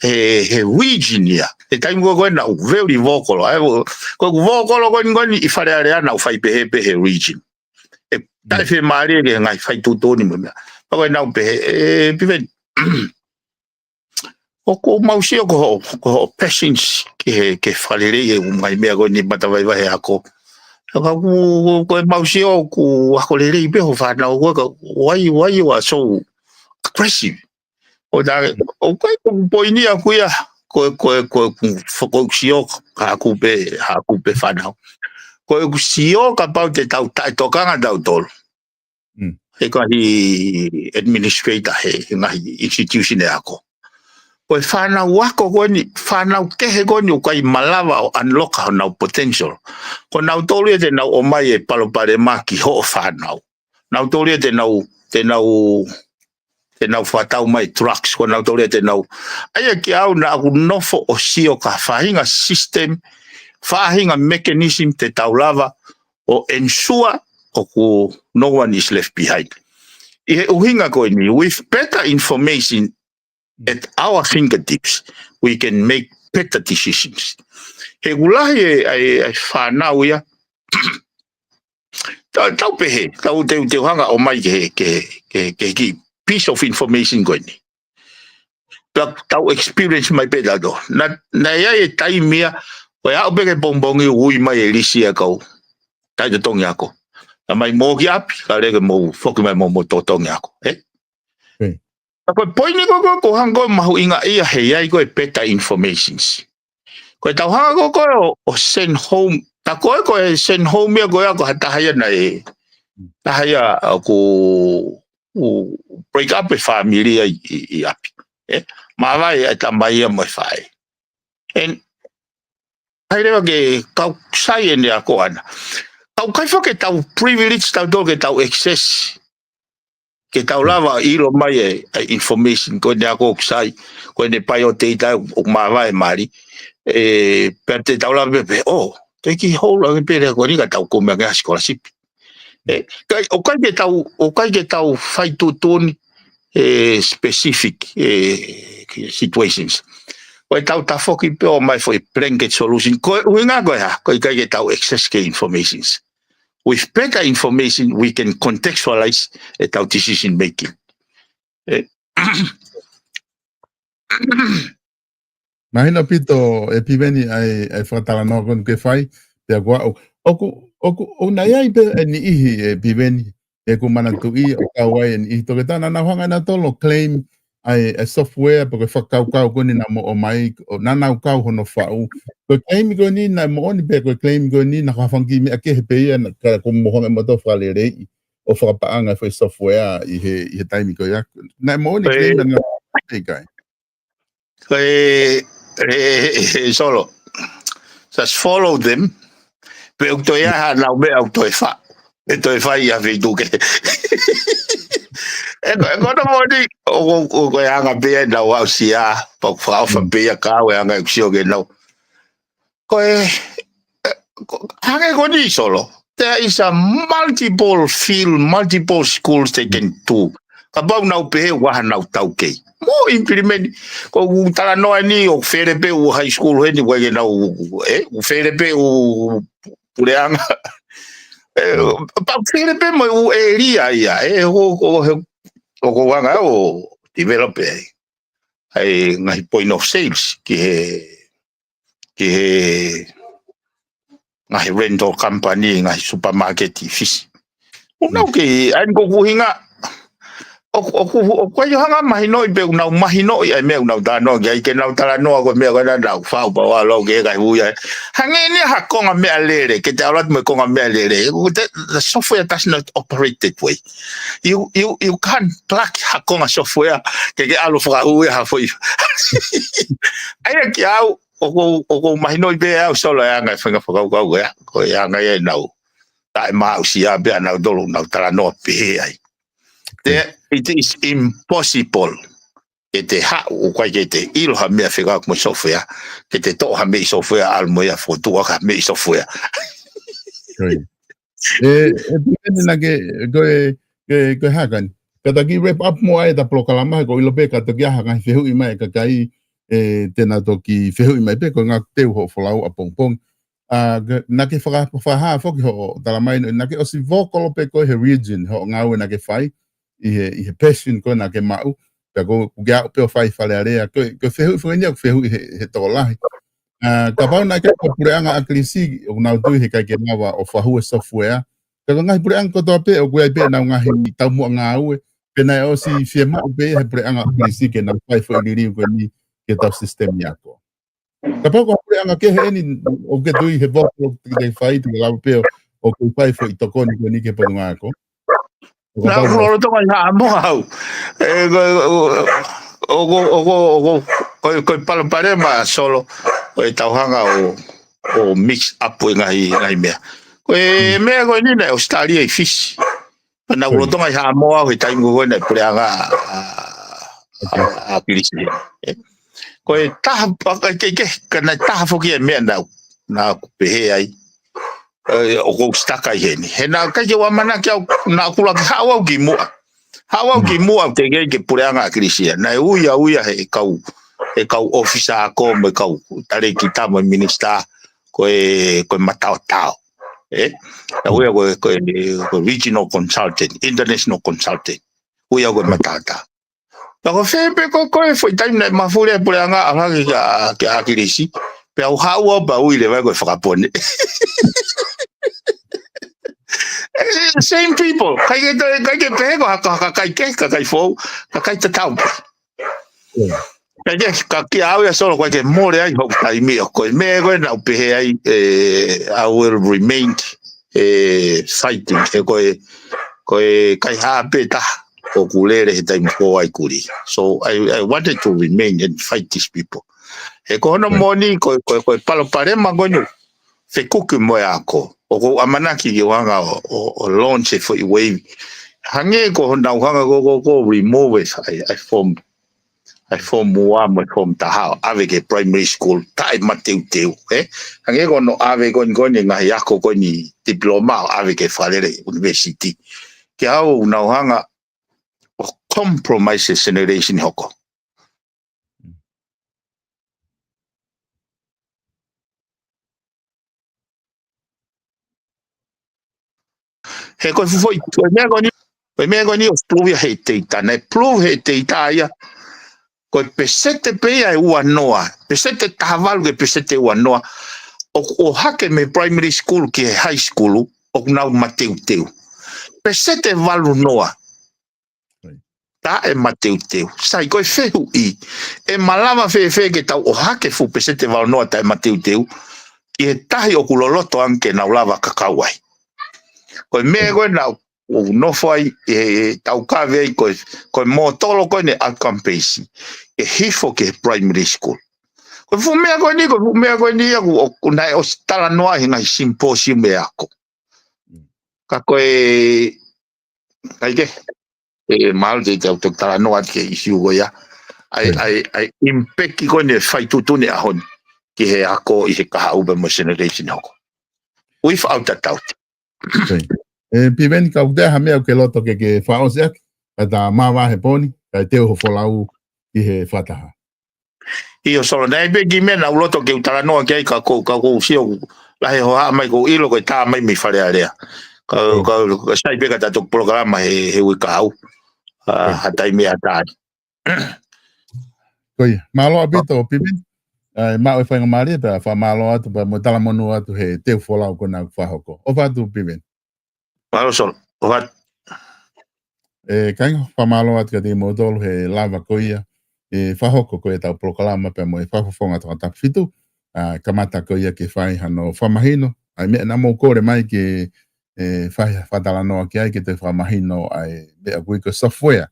he, he region ia. He taimi ko ē naʻu very vocal. ʻA ia, ko ʻeku vocal ko eni, ko eni ʻi Fale Alea naʻu fai pehē pē he region. ʻE taʻefiemālie ki he ngaahi faituʻutuʻuni mo e meʻa. Pea ko e naʻu pehē, ʻe Piveni, ʻoku mau sio ko hoʻo, ko hoʻo patience ki he, ki he fakaleleiʻi e ngaahi meʻa ko eni matavaivai he ako. Ka ʻoku, ko e mau sio ʻoku ako lelei pē hoʻo fānau ko ē, ka why, why you are so aggressive? ʻO tā, ʻoku ʻikai ko ʻeku poini ʻaʻaku ia, ko, ko, ko, ko, ko ʻeku sio haʻaku pē, haʻaku pē fānau. Ko ʻeku sio kapau te tau taʻetokanga tautolu. He ko e ngaahi administrator he, he ngaahi institution e ako. Ko e fānau ako ko eni, fānau kehe ko eni ʻoku ʻikai malava ʻo unlock honau potential. Ko nautolu ia te nau ʻomai e palopalema ki hoʻo fānau. Nautolu ia te nau, te nau, te nau fakatau mai drugs, ko nautolu ia te nau. ʻA ia kiate au naʻa ku nofo ʻo sio ki ha faʻahinga system, faʻahinga mechanism te tau lava ʻo ensure ʻoku no one is left behind. ʻI he ʻuhinga ko eni, with better information at our fingertips, we can make better decisions. He ʻoku lahi e, e, e fānau ia, tau, tau pehē, tau te, te hanga ʻo ʻomai ke, ke, ke, ke kiʻi piece of information ko eni. Tau, tau experience mai pē tautolu. Naʻa, naʻe ʻi ai e taimi ia, ko e aʻu pē ki he pongipongi ui mai e lisi ʻa e kau taʻetotongi ako. Naʻa mai mo ki ʻapi, ka lele mo foki mai mo, mo totongi ako. Ē? Ka ko e poini ko ē, ko ē, ʻoku hanga ʻo mahuʻingaʻia he ʻi ai ko e better informations. Ko e tau hanga ko ē ʻo, ʻo send home. Tā ko ē ko e send home ia ko ē ʻa ko ha taha ia naʻe, taha ia ʻoku, ʻoku break up e family ia ʻi, ʻi, ʻi ʻapi. Ē? Māvae e tamai ia mo e faʻē. And ʻai leva ke kau sai ʻene ako ʻana. Kau kai fo ke tau privilege tautolu ke tau access. Ke tau lava ʻilo mai e, e information, ko ʻene ako ʻoku sai, ko ʻene pai ʻo teita ʻoku māvae mali. Ē, pea te tau lava pē, pē, ʻo, te ki hou la pē lea ko eni ka tau kumi ange ha scholarship. Ē, kai, ʻoku ʻikai ke tau, ʻoku ʻikai ke tau fai tuʻutuʻuni, ē, specific, ē, situations. Ko e tau tafoki pē ʻo ʻomai foʻi blanket solution. Ko e ʻuhinga ko e hā, ʻoku ʻikai ke tau access ki he informations. With better information, we can contextualize e tau decision making. Ē. Mahino ʻaupito ʻe Piveni ʻa e, ʻa e fakatalanoa ko eni ke fai, pea ko au. ʻOku, ʻoku, ʻoku ʻi ai pē e niʻihi ʻe Piveni, ʻeku manatuʻi ʻoku ʻi ai e niʻihi toketā naʻa nau hanga ʻe nautolu ʻo claim ʻa e, ʻa e software, pe ko e fakakaukau ko eni naʻa mo ʻomai, ʻo naʻa nau kau hono faʻu. Ko e claim ko eni naʻe moʻoni pē, ko e claim ko eni naʻe ko ha fanga kiʻi meʻa kehe pē ia, naʻa, ka ko mo hanga ʻe moutolu ʻo fakaleleiʻi ʻo fakapaʻanga e foʻi software ʻi he, ʻi he taimi ko ia. Naʻe moʻoni e claim naʻe ʻikai. Ko e, e, e, e, Solo. Just follow them. Pe ʻoku toe ʻi ai haʻanau meʻa ʻoku toe fai. ʻE toe fai ʻi ha feituʻu kehe. ʻE ko, ʻe ko hono moʻoni, ʻo, ʻo, ʻoku ʻi ai e anga pē ia ʻenau aʻusia, pea ʻoku fakaʻofa pē ia kiate au e anga ʻeku sio ki heʻenau. Ko e, ʻe, ko, hangē ko eni Solo. There is a multiple field, multiple schools they can do. Kapau naʻa nau pehē ʻoku ʻi ai haʻanau taukei. Mo implement, ko ʻeku talanoa eni ʻoku fele pē ʻū high school heni, ʻoku ʻikai ke nau, ē, ʻoku fele pē ʻū puleʻanga. Ē, pea ʻoku fele pē mo e ʻū area ia, ē, ʻoku, ʻoku, ʻoku, ʻoku hanga ʻo develop ai. ʻA e ngaahi point of sales ki he, ki he, ngaahi rental company, ngaahi supermarket ʻi Fisi. ʻOku nau kei, ʻa ia ko e ʻuhinga, ʻoku, ʻoku, ʻoku ʻikai ke u hanga mahinoʻi pe ʻoku nau mahinoʻi ʻa e meʻa ʻoku nau talanoa ki ai, ke nau talanoa ko e meʻa ko ena naʻa ku faʻu pau ʻalu au ki he ngaahi ui ai. Hangē ni ha konga meʻalele, ke te ʻalu atu mo e konga meʻalele. Ko e, the software does not operate that way. You, you, you can't plug ha konga software, ke ke ʻalu fakaui ha foʻi. ʻA ia kiate au, ʻoku ou, ʻoku ou mahinoʻi pē au Solo e anga e faʻahinga fakakaukau ko ia, ko e anga ia ʻenau taʻemaʻusia pē ʻanautolu ʻoku nau talanoa pehē ai. Te, it is impossible ke te haʻu, ʻoku ʻikai ke te ʻilo ha meʻa fekauʻaki mo e software, ke te toʻo ha meʻi software, ʻalu mo ia fokotuʻu ha meʻi software. Ko ia. ʻE, ʻe Piveni naʻa ke, ko e, ko e, ko e hā ka ni. Ka ta kiʻi wrap up muʻa ʻeta polokalama, he ʻoku ou ʻilo pē ka toki ʻi ai ha ngaahi fehuʻi mai ʻa e kakai, ʻe, te nau toki fehuʻi mai pē, ko e ngaahi teu hoʻo folau ʻapongipongi. ʻA, ka, naʻa ke faka-, fakahā foki hoʻo talamai, naʻa ke ʻosi vokolo pē koe he region, hoʻo ngāue naʻa ke fai, ʻi he, ʻi he passion ko ē naʻa ke maʻu, pea ko, ʻoku ke aʻu pē ʻo fai Fale Alea, ko e, ko e fehuʻi foki eni ʻoku fehuʻi he, he tokolahi. ʻA, kapau naʻe ʻikai ko e puleʻanga ʻAkilisi, ʻoku nau tui he ʻikai ke lava ʻo fakahū e software. Ka ko e ngaahi puleʻanga kotoa pē, ʻoku ʻi ai pē ʻenau ngaahi taumuʻa ngāue, pe naʻe ʻosi fiemaʻu pē he puleʻanga ʻAkilisi ke nau fai foʻi liliu ko eni ki heʻetau sisitemi ako. Kapau ko e puleʻanga kehe eni, ʻoku ke tui he vokolo ʻoku te fai, te ke lava pē ʻo, ʻo ke fai foʻi tokoni ko eni ki he potungāue ako. Naʻa ku lolotonga ʻi Haʻamoa au. ʻE, ko, ko, ko, ko, ko e palopalema Solo, ko e tau hanga ʻo, ʻo mix up e ngaahi, ngaahi meʻa. Ko e meʻa ko eni naʻe ʻOsitelēlia ʻi Fisi. Naʻa ku lolotonga ʻi Haʻamoa au he taimi ko ē naʻe puleʻanga ʻa, ʻa, ʻa, ʻAkilisi. ʻE. Ko e taha, ʻa, ke, ke, ka naʻe taha foki e meʻa naʻa, naʻa ku pehē ai. ʻE, ʻoku ou stuck ai heni. He naʻe ʻikai ke u ʻamanaki au, naʻa ku lava ke haʻu au ki muʻa. Haʻu au ki muʻa, teʻeki ke puleʻanga ʻAkilisi ia. Naʻe ui au ia he kau, he kau ʻōfisa ako mo e kau talēkita mo e minisitā, ko e, ko e mataotao. ʻE? Naʻe ui au ko e, ko e, ko e regional consultant, international consultant. Ui au ko e mataotao. Ka ko fē pē ko, ko e foʻi taimi naʻe mafuli ai e puleʻanga ʻalu hake kia, kia ʻAkilisi. Pea u haʻu au pea ui leva ko e fakapone. Eh, same people. ʻIkai ke, ʻikai ke pehē ko ha, ha kakai kehe, kakai foʻou, kakai tatau pē. ʻIkai ke, ka kia au ia Solo, ʻikai ke mole ai hoku taimi ʻo ko e meʻa ko ē naʻa ku pehē ai, eh, I will remain, eh, fighting. He ko e, ko e kaihaʻa pē taha ʻoku lele he taimi ko ē ʻa e kulī. So I, I wanted to remain and fight these people. He ko hono moʻoni, ko, ko, ko e palopalema ko eni fekuki mo e ako. ʻOku ou ʻamanaki ke u hanga ʻo, ʻo, ʻo launch e foʻi wave. Hangē ko hono hanga ko, ko, ko remove e, ʻa e, ʻa e form, ʻa e form ua mo e form taha ʻo ʻave ki he primary school, taʻemateuteu, ē? Hangē ko hono ʻave ko eni, ko eni ngaahi ako ko eni diploma ʻo ʻave ki he fakalele university. Ke au nau hanga ʻo compromise e generation hoko. He ko e foʻi, ko e meʻa ko eni, ko e meʻa ko eni ʻoku prove ia he teita, naʻe prove he teita ia, ko e peseti pē ia ʻe ua noa, peseti taha valu ki he peseti ua noa, ʻoku ʻohake mei primary school ki he high school, ʻoku nau mateuteu. Peseti valu noa, taʻemateuteu. Sai, ko e fehuʻi, ʻe malava fēfē ke tau ʻohake fuʻu peseti valu noa taʻemateuteu, ki he tahi ʻoku loloto ange ke nau lava kakau ai. Ko e meʻa ko ē naʻa ku nofo ai, ʻe, ʻe tau kave ai, ko e, ko e mōtolo ko eni outcome base, ʻe hifo ki he primary school. Ko e fuʻu meʻa ko eni, ko e fuʻu meʻa ko eni ia ʻoku, ʻoku naʻe ʻosi talanoa he ngaahi symposium e ako. Ka ko e, ʻikai ke, ʻe, mahalo te tau toki talanoa atu ki he ʻisiū ko ia. ʻA e, ʻa e, ʻa e impact ko eni e fai tuʻutuʻuni ʻaho ni ki he ako ʻi he kahaʻu pea mo e generation hoko. Without a doubt. ʻE, Piveni, ka ʻoku ʻi ai ha meʻa ʻoku ke loto ke, ke fakaʻosi ʻaki, ka ta māvae he pō ni, kae teu hoʻo folau ki he fakataha. ʻIo Solo, naʻe ʻi ai pē kiʻi meʻa naʻa ku loto ke u talanoa ki ai ka ʻoku, ka ʻoku ou sio lahi hoʻo haʻu mai ʻoku ou ʻilo ko e tā mai mei Fale Alea. Ka, ka, ka sai pē ka ta toki polokalama he, he uike kahaʻu. ʻA, ha taimi ʻe ʻatā ai. Ko ia, mālō ʻaupito, Piveni. ʻa e maʻu e faingamālie pea fakamālō atu pea mo e talamonū atu he teu folau ko ena kuo fakahoko. ʻOfa atu Piveni. Mālō Solo. ʻOfa atu. ʻE, kāinga, fakamālō atu kiate kimoutolu he lava ko ia ʻe fakahoko ko ia ʻetau polokalama pea mo e fakafofonga Tongatapu fitu. ʻA, kamata ko ia ke fai hano fakamahino ʻa e meʻa naʻa mou kole mai ke, ʻe, fai ha fakatalanoa ki ai ke toe fakamahino ʻa e meʻa ʻoku ui ko e software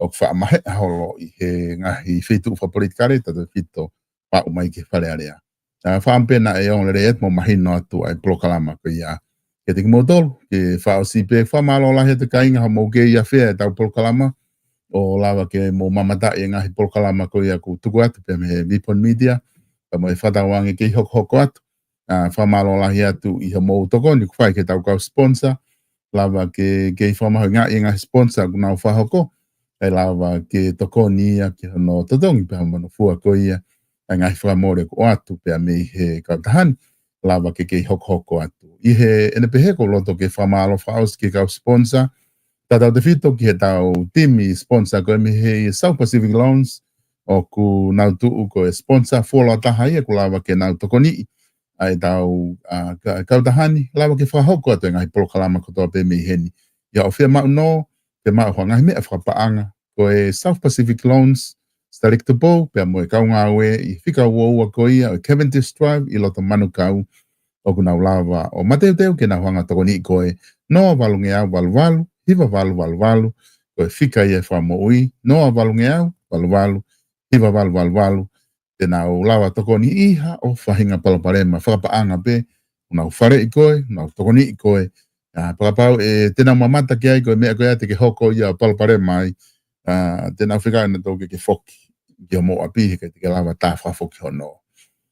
ʻoku faʻa maheʻa holo ʻi he ngaahi feituʻu fakapolitikale tautautefito faʻu mai ki he Fale Alea. ʻA, fakaʻamu pē naʻe ongoongolelei atu mo mahino atu ʻa e polokalama ko ia kiate kimoutolu. Ke fakaʻosi pē, fakamālō lahi atu kāinga hoʻomou kei afea ʻetau polokalama ʻo lava ke mou mamataʻi e ngaahi polokalama ko ia ʻoku tuku atu pea mei he Vipon Media pea mo e fakatauange kei hokohoko atu. ʻA, fakamālō lahi atu ʻi hoʻomou tokoni ʻoku fai ki heʻetau kau sponsor, lava ke, ke fakamahuʻingaʻi e ngaahi sponsor ʻoku nau fakahoko, ʻe lava ke tokoni ia ki hono totongi pea mo hono fua ko ia ʻa e ngaahi fakamole ʻoku ʻoatu pea mei he kautaha ni, lava ke kei hokohoko atu. ʻI heʻene pehē ʻoku ou loto ke fakamālō fakaʻosi ki he kau sponsor, tautautefito ki heʻetau timi sponsor ko ē mei he South Pacific Loans, ʻoku nau tuʻu ko e sponsor fuoloa taha ia ʻoku lava ke nau tokoniʻi ʻa ʻetau, ʻa, ka-, kautaha ni, lava ke fakahoko atu e ngaahi polokalama kotoa pē mei heni. ʻI hoʻo fiemaʻu nō, fiemaʻu ha ngaahi meʻa fakapaʻanga, ko e South Pacific Loans, Stalek Tupou pea mo e kau ngāue ʻi he fika uaua ko ia ʻo e Cavendish Drive ʻi loto Manukau, ʻoku nau lava ʻo mateuteu ke nau hanga ʻo tokoniʻi koe. Noa valu ngeau valu valu, hiva valu valu valu, ko e fika ia ʻo e fakamoʻui, noa valu ngeau valu valu, hiva valu valu valu, te nau lava tokoni ʻi ha ʻoku faʻahinga palopalema fakapaʻanga pē, ʻoku nau faleʻi koe, ʻoku nau tokoniʻi koe. ʻA, kapau ʻe te nau mamata ki ai ko e meʻa ko ia te ke hoko ia ʻo palopalema ai, ʻa, te nau fekau nautolu ke ke foki ki homou ʻapi he ʻikai te ke lava ʻo tā fakafoki hono.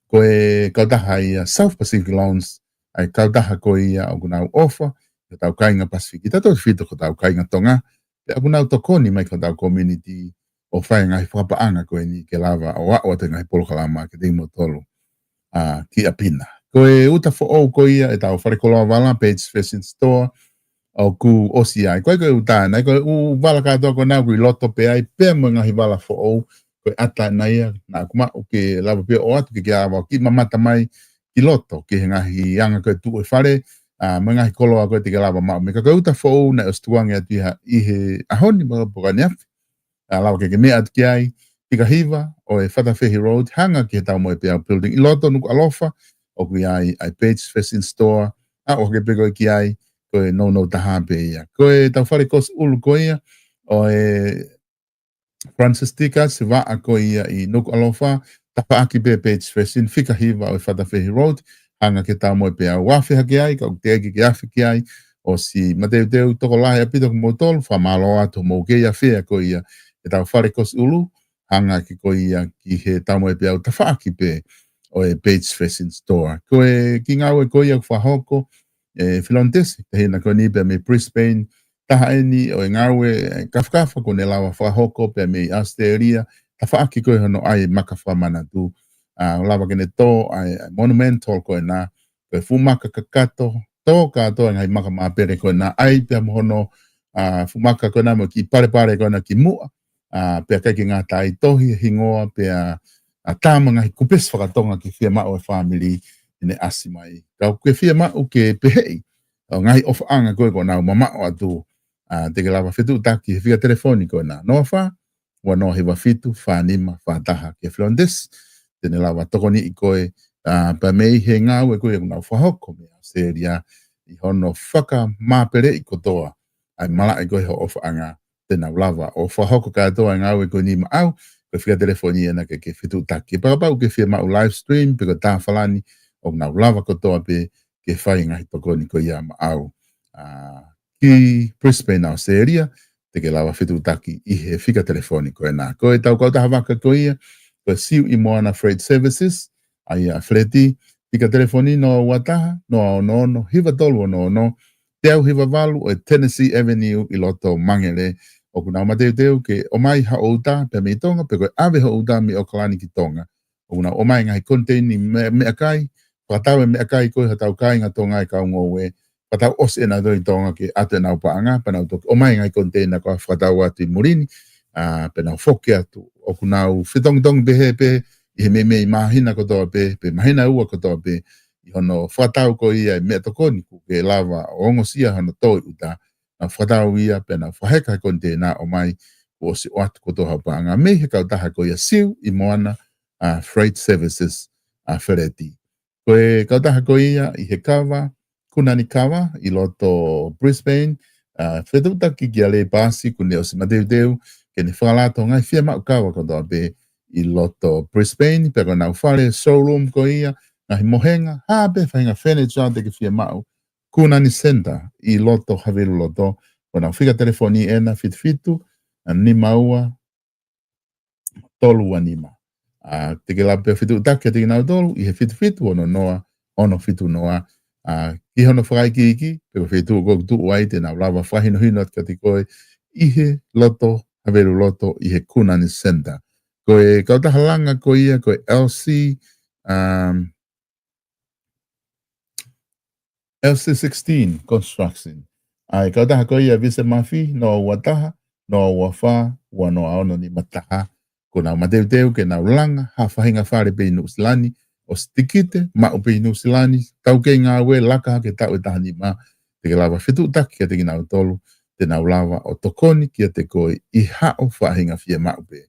Ko e kautaha ia South Pacific Loans, ʻa e kautaha ko ia ʻoku nau ʻofa ki hotau kāinga Pasifiki, tautautefito ki hotau kāinga Tonga, pea ʻoku nau tokoni mai ki hotau community ʻo fai e ngaahi fakapaʻanga ko eni ke lava ʻo aʻu atu e ngaahi polokalama kiate kimoutolu, ʻa, ki ʻapi na. Ko e uta foʻou ko ia ʻetau falekoloa vala, Page Fashion Store, ʻoku ʻosi ai. Ko e, ko e uta ena, ko e ʻū vala kātoa ko ena ʻoku ʻi loto pē ai, pea mo e ngaahi vala foʻou, ko e ʻata ena ia naʻa ku maʻu ke lava pē ʻo ʻoatu ke ke lava ʻo kiʻi mamata mai ki loto ki he ngaahi anga ko ē tuʻu e fale, ʻa, mo e ngaahi koloa ko ē te ke lava maʻu. Meʻa ka ko e uta foʻou naʻe ʻosi tukuange atu ia ʻi he ʻaho ni mo e pō ni ʻaneafi. ʻA, lava ke ke meʻa atu ki ai, fika hiva ʻo e Fatafehi Road, hanga ki he Taumoepeau Building ʻi loto Nukuʻalofa, ʻoku ʻi ai ʻa e Page Fashion Store, ʻa, ʻoku ke pē ko ē ki ai, ko e nounou taha pē ia. Ko ʻetau fale kosi ʻulu ko ia ʻo e Francis Tikas, vaʻa ko ia ʻi Nukuʻalofa, tafaʻaki pē Page Fashion, fika hiva ʻo e Fatafehi Road, hanga ki he Taumoepeau. Afe hake ai, ka ʻoku teʻeki ke afe ki ai, ʻosi mateuteu, tokolahi ʻaupito kimoutolu, fakamālō atu hoʻomou kei afea ko ia ʻetau fale kosi ʻulu, hanga hake ko ia ki he Taumoepeau, tafaʻaki pē ʻo e Page Fashion Store. Ko e kiʻi ngāue ko ia ʻoku fakahoko ʻe Filonitesi, taʻahine ko eni pea mei Brisbane, taha eni ʻo e ngāue, ʻe, kafakafa kuo ne lava fakahoko pea mei ʻAositelēlia, tafaʻaki ko ē hono ʻai e maka fakamanatu, ʻa, ʻo lava ke ne tō ʻa e, ʻa e monumental ko ena, ko e fuʻu maka kakato, tō kātoa e ngaahi maka māpele ko ena, ʻai pea mo hono, ʻa, fuʻu maka ko ena mo e kiʻi palepale ko ena ki muʻa, ʻa, pea ʻikai ke ngata ai, tohi e hingoa pea, ʻa, tā mo e ngaahi kupesi fakatonga ke fiemaʻu e fāmili ʻi heʻene ʻasi mai. Ka ʻoku ke fiemaʻu ke peheʻi ʻa e ngaahi ʻofaʻanga ko ē kuo nau mamaʻo atu, ʻa, te ke lava fetuʻutaki he fika telefoni ko ena, noa fā, ua noa hiva fitu, fā nima fā taha, kia Filonitesi, te ne lava tokoniʻi koe, ʻa, pea mei he ngāue ko ē ʻoku nau fakahoko mei ʻAositelēlia, ʻi hono fakamāpeleʻi kotoa ʻa e malaʻe ko ē hoʻo ʻofaʻanga, te nau lava ʻo fakahoko kātoa e ngāue ko eni maʻau. Ko e fika telefoni ena ke ke fetuʻutaki. Pea kapau ʻoku ke fiemaʻu live stream pe ko e tā falani, ʻoku nau lava kotoa pē ke fai e ngaahi tokoni ko ia maʻau, ʻa, ki Brisbane, ʻAositelēlia, te ke lava fetuʻutaki ʻi he fika telefoni ko ena. Ko ʻetau kautaha vaka ko ia, ko e Siuʻi Moana Freight Services, ʻa ia ʻa Feleti, fika telefoni noa ua taha, noa ono ono, hiva tolu ono ono, teau hiva valu ʻo e Tennessee Avenue ʻi loto Mangere. ʻOku nau mateuteu ke ʻomai haʻo uta pea mei Tonga, pe ko e ʻave hoʻo uta mei ʻOkalani ki Tonga. ʻOku nau ʻomai e ngaahi koniteina meʻa-, meʻakai, fakatau e meʻakai ko ē hotau kāinga Tonga, e kau ngoue, fakatau ʻosi ʻenau tō ʻi Tonga ke ʻatu ʻenau paʻanga, pea nau toki ʻomai e ngaahi koniteina ko ē fakatau atu ʻi muli ni, ʻa, pea nau foki atu. ʻOku nau fetongitongi pehē pē ʻi he meimei māhina kotoa pē, pe māhina ua kotoa pē, ʻi hono fakatau ko ia e meʻatokoni kuo ke lava ʻo ongosia hono tō ʻi ʻuta, naʻa nau fakatau ia pea nau fakaheka e konitēnā ʻo ʻomai kuo ʻosi ʻoatu kotoa hoʻo paʻanga mei he kautaha ko ia Siu ʻi Moana, ʻa Freight Services, ʻa Feleti. Ko e kautaha ko ia ʻi he kava, Kunani Kava, ʻi loto Brisbane, ʻa, fetuʻutaki kia Lei Paasi kuo ne ʻosi mateuteu ke ne fakalato e ngaahi fiemaʻu kava kotoa pē ʻi loto Brisbane, pea ko ʻenau fale showroom ko ia, ngaahi mohenga, hā pē faʻahinga furniture te ke fiemaʻu, Kunani Center ʻi loto Haveluloto, ko ʻenau fika telefoni ʻena fitu fitu, ʻa, nima ua, tolu ua nima. ʻA, te ke lava pē ʻo fetuʻutaki kiate kinautolu ʻi he fitu fitu ono noa, ono fitu noa. ʻA, ki hono fakaikiiki, pe ko e feituʻu ʻoku tuʻu ai te nau lava fakahinohino atu kiate koe ʻi he loto, Haveluloto ʻi he Kunani Center. Ko e kautaha langa ko ia, ko e L C, um, L C sixteen Construction. ʻA e kautaha ko ia Vise Mafi, noa ua taha, noa ua fā, ua noa ono nima taha. Ko ʻenau mateuteu ke nau langa ha faʻahinga fale pē ʻi Nuʻusila ni, ʻosi tikite, maʻu pē ʻi Nuʻusila ni, taukei ngāue, laka hake taʻu ʻe taha nima, te ke lava fetuʻutaki kiate kinautolu, te nau lava ʻo tokoni kiate koe ʻi haʻo faʻahinga fiemaʻu pē.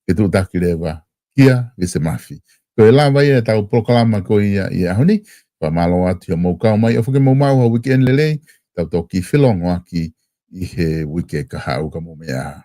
Fetuʻutaki leva kia Vise Mafi. Ko e lava ia ʻetau polokalama ko ia ʻi he ʻaho ni, fakamālō atu hoʻomou kau mai, ʻofa ke mou maʻu ha weekend lelei, tau toki felongoaki ʻi he uike kahaʻu, ka mou meʻa ā.